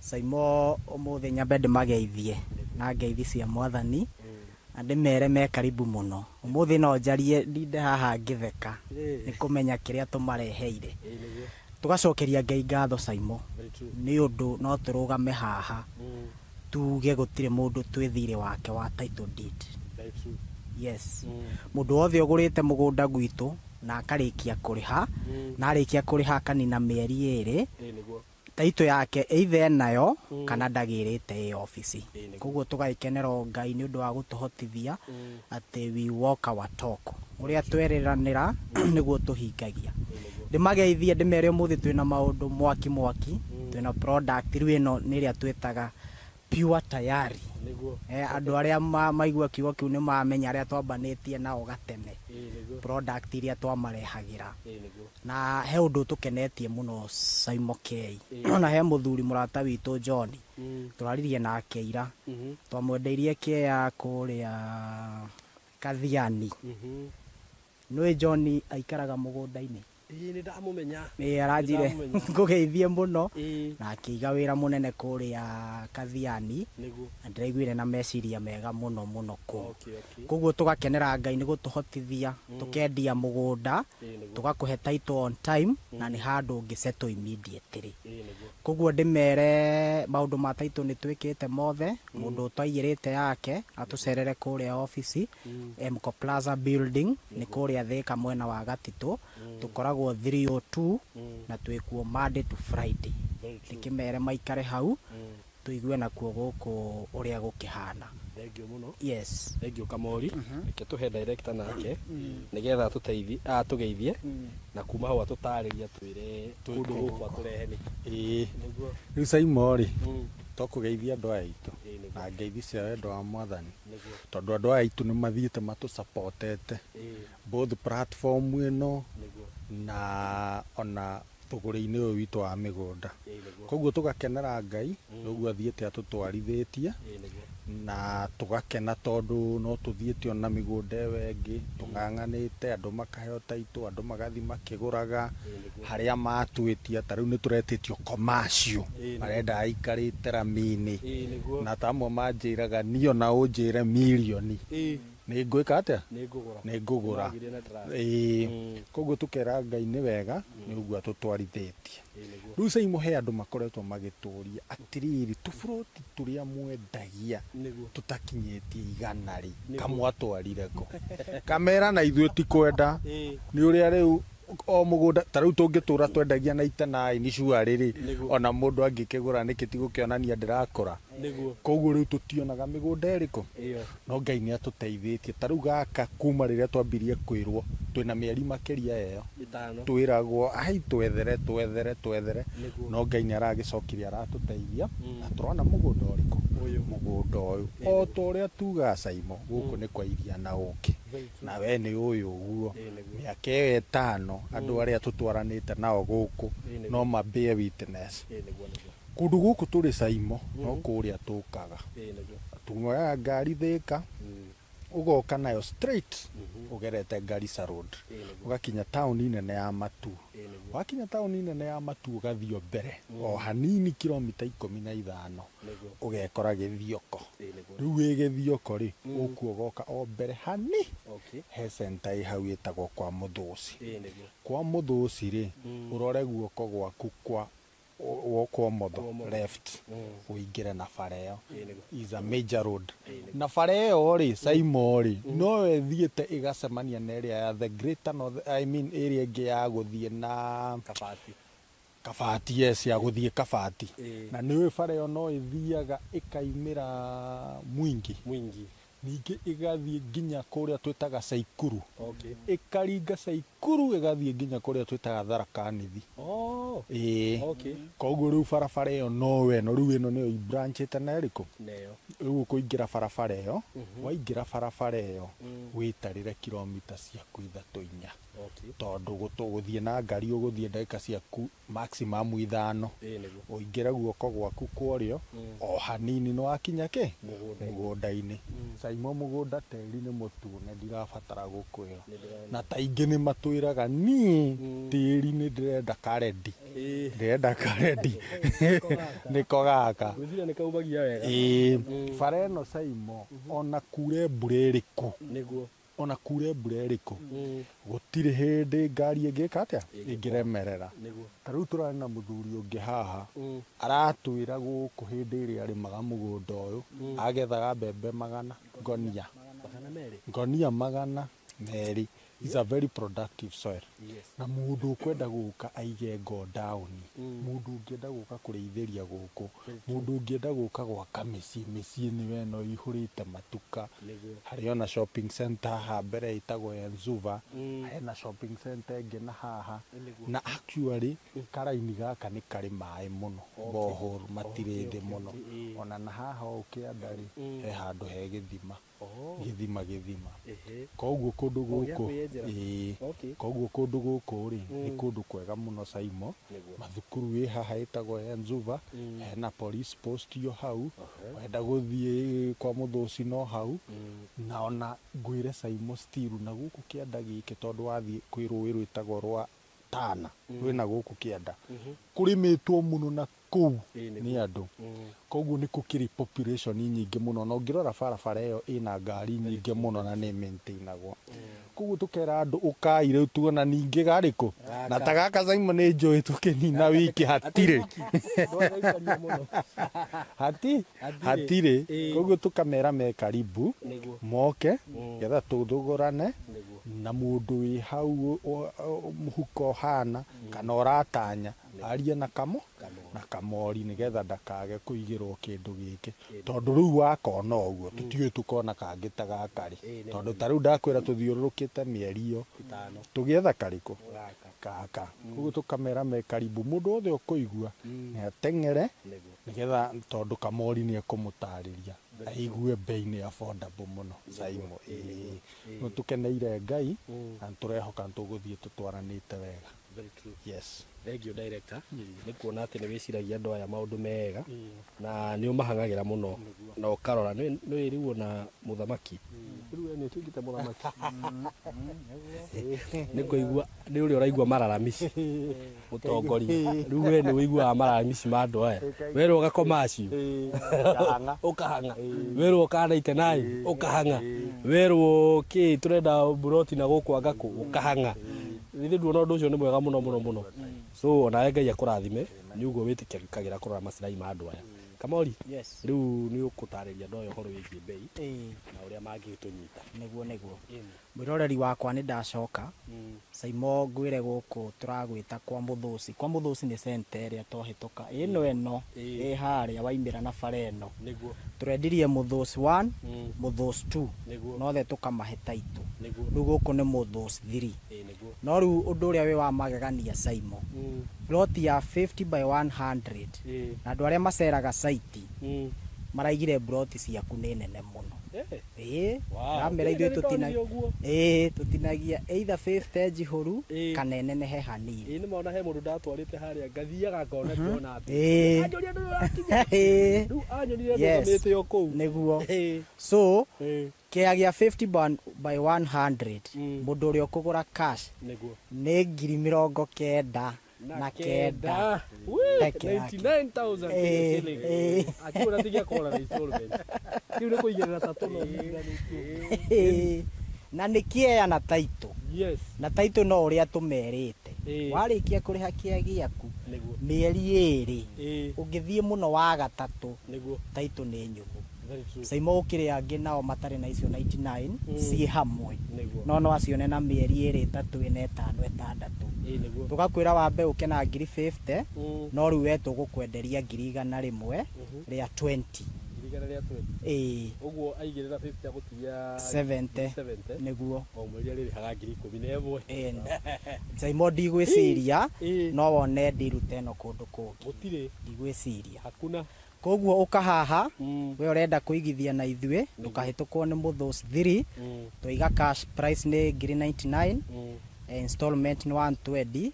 Saimo umuthi nyambe ndĩmageithie na ngeithi cia Mwathani na ndĩmere me karibu mũno. Ũmũthĩ no njarie ndinde haha ngĩtheka nĩ kũmenya kĩrĩa tũmareheire. Tũgacokeria Ngai ngatho Saimo nĩ ũndũ no tũrũgame haha tuge gũtirĩ mũndũ twĩ thirĩ wake wa title deed. Yes, mũndũ wothe ũgũrĩte mũgũnda gwitũ na akarĩkia kũrĩha, na arĩkia kũrĩha akanina mĩeri 2, taitũ yake either enayo kana ndagĩrĩte ĩ obici. Koguo tũgagĩkenera o Ngai nĩ ũndũ wa gũtũhotithia atĩ we walk our talk, ũrĩa twereranĩra nĩguo tũhingagia. Ndĩmageithie ndĩmere ũmũthĩ twĩna maũndũ mwaki mwaki, twĩna product rĩu ĩno nĩ ĩrĩa twĩtaga Pure Tayari. Andũ arĩa maigua kiugo kĩu nĩ mamenya arĩa twambanĩtie nao gatene, product iria twamarehagĩra. Na he ũndũ tũkenetie mũno Saimo K, ona he mũthuri mũrata witũ John tũraririe nake ira, twamwendeirie kĩea kũrĩa Kathiani. Nĩũĩ John aikaraga mũgũnda-inĩ. Ĩĩ nĩ ndamũmenya. Ĩĩ aranjire Nĩndamũmenya. ngũgeithie mũno Ĩĩ na akĩiga wĩra mũnene kũrĩa Kathiani nĩguo. na ndĩraiguire na meciria mega mũno mũno kũu. Okay, okay. Koguo tũgakenera Ngai nĩ gũtũhotithia tũkendia mũgũnda Ĩĩ nĩguo. tũgakũhe title on time na nĩ handũ ũngĩsettle immediately. Ĩĩ nĩguo. Koguo ndĩmere maũndũ ma title nĩ twĩkĩte mothe mũndũ ũtaiyĩrĩte yake atũcerere kũrĩa obici Mco Plaza building nĩ kũrĩa Thĩka mwena wa Gatitũ tũkoragwo 302 na twĩkuo Monday to Friday. Very true. Ndĩkĩmere maikare hau tũigue nakuo gũkũ ũrĩa gũkĩhana. Thank you mũno. Yes. Thank you Kamori. Reke tũhe director nake nĩgetha atũteithie atũgeithie na kuma hau atũtarĩrie atwĩre kũndũ gũkũ atũrehe nĩkĩ. Ĩĩ Nĩguo. rĩu Saimo rĩ tokũgeithia andũ aya aitũ Ĩĩ nĩguo. na ngeithi cia wendo wa mwathani Nĩguo. tondũ andũ aya aitũ nĩ mathiĩte matũsupportete Ĩĩ both platform ĩno nĩguo. na ona thũgũrĩ-inĩ ũyũ witũ wa mĩgũnda. Ĩĩ nĩguo. Koguo tũgakenera Ngai ũguo athiĩte atũtwarithĩtie Ĩĩ nĩguo. na tũgakena tondũ no tũthiĩte ona mĩgũnda ĩyo ĩngĩ tũng'ang'anĩte andũ makaheo taitũ andũ magathiĩ makĩgũraga Ĩĩ nĩguo. harĩa matwĩtia ta rĩu nĩ tũretĩtio commercial Ĩĩ nĩguo. marenda aikarĩte rami-inĩ Ĩĩ nĩguo. na ta amwe manjĩraga niĩ ona ũnjĩre mirioni Ĩĩ nĩ ngwĩka atĩa nĩ ngũgũra. nĩ ngũgũra. Nĩwagĩire na trust. Ĩĩ koguo tũkera Ngai nĩ wega nĩ ũguo atũtwarithĩtie. Ĩĩ nĩguo. Rĩu Saimo he andũ makoretwo magĩtũria atĩrĩrĩ tũburoti tũrĩa mwendagia Nĩguo. tũtakinyĩtie igana rĩ Nĩguo. kamwatwarire kũ kamera na ithuĩ ti kwenda Ĩĩ nĩ ũrĩa rĩu o mũgũnda ta rĩu tũngĩtũra twendagia na itanaini cuarĩ rĩ Nĩguo. ona mũndũ angĩkĩgũra nĩkĩ tigũkĩonania ndĩrakũra. Nĩguo. Koguo rĩu tũtionaga mĩgũnda ĩrĩkũ Ĩyo. no Ngai nĩ atũteithĩtie ta rĩu gaka kuma rĩrĩa twambirie kwĩrwo twĩna mĩeri makĩria ĩyo Ĩtano. twĩragwo ai twethere twethere twethere Nĩguo. no Ngai nĩ aragĩcokirie aratũteithia na tũrona mũgũnda ũrĩkũ Ũyũ. mũgũnda ũyũ o ta ũrĩa tugaga Saimo gũkũ nĩ kwa iria na ũkĩ Very true. na we nĩ ũyũ ũguo Ĩĩ nĩguo. mĩaka ĩyo ĩtano andũ arĩa tũtwaranĩte nao gũkũ Ĩĩ nĩguo. no mambĩe witness. Ĩĩ nĩguo nĩguo. Kũndũ gũkũ tũrĩ Saimo no kũrĩa tũkaga Ĩĩ nĩguo. tuoyaga ngari Thĩka ũgoka nayo straight ũgerete Garissa Road Ĩĩ nĩguo. ũgakinya taũni nene ya Matu. Ĩĩ nĩguo. Wakinya taũni nene ya Matu ũgathiĩ o mbere o hanini kilomita 15 Nĩguo. ũgekora Gĩthioko. Ĩĩ nĩguo. Rĩu wĩ Gĩthioko rĩ ũkuo ũgoka o mbere hani Okay. he center ĩ hau ĩtagwo kwa Mũthũci. Ĩĩ nĩguo. Kwa Mũthũci rĩ ũrore guoko gwaku kwa kwa ũmotho Ũmotho. left ũingĩre na bara ĩyo Ĩĩ nĩguo. is a major road na bara ĩyo rĩ Saimo rĩ no ĩthiĩte ĩgacemania na ĩrĩa ya the greater north, I mean ĩrĩa ĩngĩ ya gũthiĩ na Kabati. Kabati, yes, ya gũthiĩ Kabati. Ĩĩ. Na nĩ ũĩ bara ĩyo no ĩthiaga ĩkaimĩra Mwingi Mwingi. ningĩ ĩgathiĩ nginya kũrĩa twĩtaga Caikuru Okay. ĩkaringa Caikuru ĩgathiĩ nginya kũrĩa twĩtaga Tharaka Nithi. Oh. Ĩĩ. Okay. Koguo rĩu barabara ĩyo no ĩno rĩu ĩno nĩyo ibranchĩte na ĩrĩkũ Neyo. rĩu ũkũingĩra barabara ĩyo waingĩra barabara ĩyo wĩtarĩre kilomita ciaku 3 4 Okay. tondũ gũthiĩ na ngari ũgũthiĩ ndagĩka ciaku maximum 5 Ĩĩ nĩguo. ũingĩre guoko gwaku kwa ũrĩo o hanini nĩ wakinya kĩ Mũgũnda-inĩ. mũgũnda-inĩ. Saimo mũgũnda tĩri nĩ mũtune ndirabatara gũkwĩra Nĩndĩrona. na ta ingĩ nĩ matwĩraga niĩ tĩri nĩ ndĩrenda karedi Ĩĩ. ndĩrenda karedi nĩko gaka. Ngwĩciria nĩ kaumagia wega. Ĩĩ bara ĩno Saimo ona kure mbura ĩrĩkũ Nĩguo. ona kure mbura ĩrĩkũ gũtirĩ hĩndĩ ngari ĩngĩka atĩa ĩngĩremerera. Nĩguo. Ta rĩu tũrarĩ na mũthuri ũngĩ haha aratwĩra gũkũ hĩndĩ ĩrĩa arĩmaga mũgũnda ũyũ agethaga mbembe 100 ngonia 200. ngonia 200. Is a very productive soil. Yes. Na mũndũ ũkwenda gũka aige ngo down mũndũ ũngĩenda gũka kũrĩithĩria gũkũ mũndũ ũngĩenda gũka gwaka mĩciĩ mĩciĩ nĩwe ĩno ĩihũrĩte matuka. Nĩguo. Harĩ ona shopping center haha mbere ĩtagwo Enzuva hena shopping center ĩngĩ na haha Nĩguo. na actually karaini gaka nĩ karĩ maĩ mũno borehole matirĩ thĩ mũno okay, ĩĩ. ona na haha ũũ kĩanda rĩ he handũ he gĩthima Oh. gĩthima gĩthima Ehe. koguo kũndũ Oh, gĩa gũkũ kwĩyenjera. ĩĩ Okay. koguo kũndũ gũkũ rĩ nĩ kũndũ kwega mũno Saimo. Nĩguo. Mathukuru ĩ haha ĩtagwo Enzuva hena police post yo hau wenda gũthiĩ kwa Mũthũci no hau na ona ngwĩre Saimo still na gũkũ kĩanda gĩkĩ tondũ wathiĩ kwĩ rũĩ rwĩtagwo rwa Tana rwĩna gũkũ kĩanda kũrĩmĩtwo mũno na kũu nĩ andũ koguo nĩ kũkĩrĩ population nyingĩ mũno na ũngĩrora barabara ĩyo ĩna ngari nyingĩ mũno na nĩ maintainagwo koguo tũkera andũ ũkai rĩu tuona ningĩ garĩkũ na ta gaka Simon nĩ njũĩ tũkĩnina wiki hatirĩ hatirĩ koguo tũkamera me karibu moke getha tũthũgũrane na mũndũ wĩ hau mũhuko hana kana ũratanya arie na kamo na kamori nĩgetha ndakage kũigĩrwo kĩndũ gĩkĩ tondũ rĩu wakona ũguo tũtiũĩ tũkona kangĩ ta gaka rĩ tondũ ta rĩu ndakwĩra tũthiũrũrũkĩte mĩeri ĩyo tũgĩetha karĩkũ gaka koguo tũkamera me karibu mũndũ wothe ũkũigua nĩ ateng'ere nĩgetha tondũ kamori nĩ ekũmũtarĩria aigue bei nĩ affordable mũno Saimo ĩĩ tũkeneire Ngai na tũrehoka tũgũthiĩ tũtwaranĩte wega. Very true. Yes. Thank you director. Nĩ kuona atĩ nĩ wĩciragia andũ aya maũndũ mega na nĩ ũmahang'agĩra mũno na ũkarora nĩ rĩu ona mũthamaki rĩu we nĩ ũtuĩkĩte mũthamaki nĩ kũigua nĩ ũrĩa ũraigua mararamici mũtongoria rĩu we nĩ ũiguaga mararamici ma andũ aya werwo ũgakoma acio ũkahang'a werwo ũkanaite naĩ ũkahang'a werwo kĩ tũrenda mburoti na gũkũ anga kũ ũkahang'a rĩrĩ nduona ũndũ ũcio nĩ mwega mũno mũno mũno so onawe Ngai akũrathime nĩ ũguo wĩtĩkagĩra kũrora macirai ma andũ aya Kamori Yes. rĩu nĩ ũkũtarĩria andũ aya ũhoro wĩgiĩ bei na ũrĩa mangĩtũnyita nĩguo nĩguo mwĩroreri wakwa nĩ ndacoka Saimo ngwĩre gũkũ tũragwĩta kwa Mũthũci kwa Mũthũci nĩ center ĩrĩa tohĩtũka ĩno ĩno ĩ harĩa waimĩra na bara ĩno nĩguo tũrendirie Mũthũci 1 Mũthũci 2 nĩguo nothe tũkamahe taitũ nĩguo rĩu gũkũ nĩ Mũthũci 3 nĩguo no rĩu ũndũ ũrĩa wĩ wa magegania Saimo plot ya 50 by 100 na andũ arĩa maceraga saiti maraigire plot ciaku nĩ nene mũno ĩĩ ramera ithuĩ ĩĩ tũtinagia either 50 njihũru kana ĩnenehe hanini ĩĩ nĩ maona he mũndũ ndatwarĩte harĩa ngathiaga ngona ndĩrona ĩĩ anjũria ndũrĩ ũrakinya ĩĩ rĩu anyonire ndũgamĩte o kũu nĩguo so kĩaya gĩa 50 by 100 mũndũ ũrĩa ũkũgũra cash nĩguo nĩ 99,000 peke yake. 99,000 shillings. Akiona tigia kũgũra na installment. Kĩu nĩ kũigĩrĩra ta tũno. Na nĩ kĩea na taitũ. Yes. Na taitũ no ũrĩa tũmerĩte. Warĩkia kũrĩha kĩea gĩaku mĩeri ĩĩrĩ ũngĩthiĩ mũno wa gatatũ nĩguo taitũ nĩ nyũmũ. Saimo ũkĩrĩ angĩ nao matarĩ na icio 99 ciĩ hamwe no no acione na mĩeri ĩĩrĩ ĩtatũ ĩna ĩtano ĩtandatũ tũgakwĩra wambe ũke na 50,000 no rĩu we tũgũkwenderia 100,000 rĩa 20 ĩĩ ũguo aigĩrĩra 50 agũtigia 70 nĩguo o mweri arĩrĩhaga 11,000 Saimo ndigwĩciria no wone ndiruta ĩno kũndũ kũngĩ gũtirĩ ndigwĩciria hakuna koguo ũkahaha we ũrenda kũigithia na ithuĩ ndũkahĩtũkwo nĩ Mũthũci 3 twaiga cash price nĩ 99,000 installment nĩ 120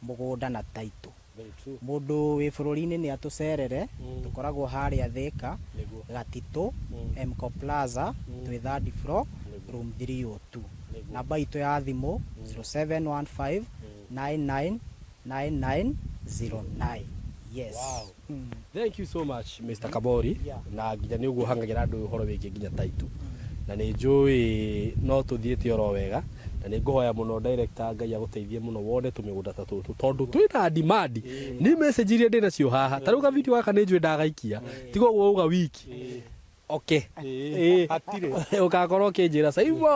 mũgũnda na taitũ mũndũ wĩ bũrũri-inĩ nĩ atũcerere tũkoragwo harĩa Thĩka Gatitũ Mco Plaza twĩ third floor room 302 namba itũ ya thimũ 0715 999909. Yes. Wow. Thank you so much Mr. Kamori na nginya nĩ ũguo hangagĩra andũ ũhoro wĩgiĩ nginya taitũ na nĩ njũĩ no tũthiĩte oro wega na nĩ ngũhoya mũno director Ngai agũteithie mũno wone tũmĩgũnda ta tũtũ tondũ twĩna demand nĩ message iria ndĩ nacio haha ta rĩu ka video gaka nĩ njũĩ ndagaikia tiga ũguo uga wiki okay hatirĩ ũgakorwo ũkĩnjĩra Saimo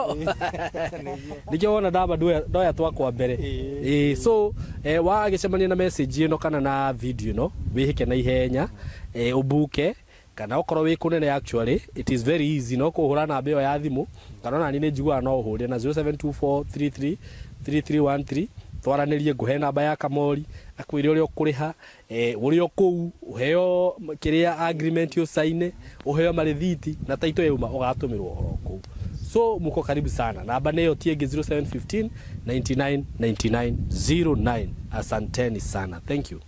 nĩkĩo wona ndamba ndoya twakwa mbere ĩĩ so wagĩcemania na message ĩno kana na video ĩno wĩhĩke na ihenya ũbuke kana okorwo wĩ kũnene actually it is very easy no kũhũra namba ĩyo ya thimũ kana ona niĩ nĩ njiguaga no ũhũre na 0724333313 twaranĩrie ngũhe namba ya Kamori akwĩre ũrĩa ũkũrĩha ũrĩa kũu ũheo kĩrĩa agreement ũcaine ũheo marĩthiti na taitũ yauma ũgatũmĩrwo ũhoro kũu so muko karibu sana namba nĩyo tiĩngĩ 0715 99 99 09 asanteni sana thank you.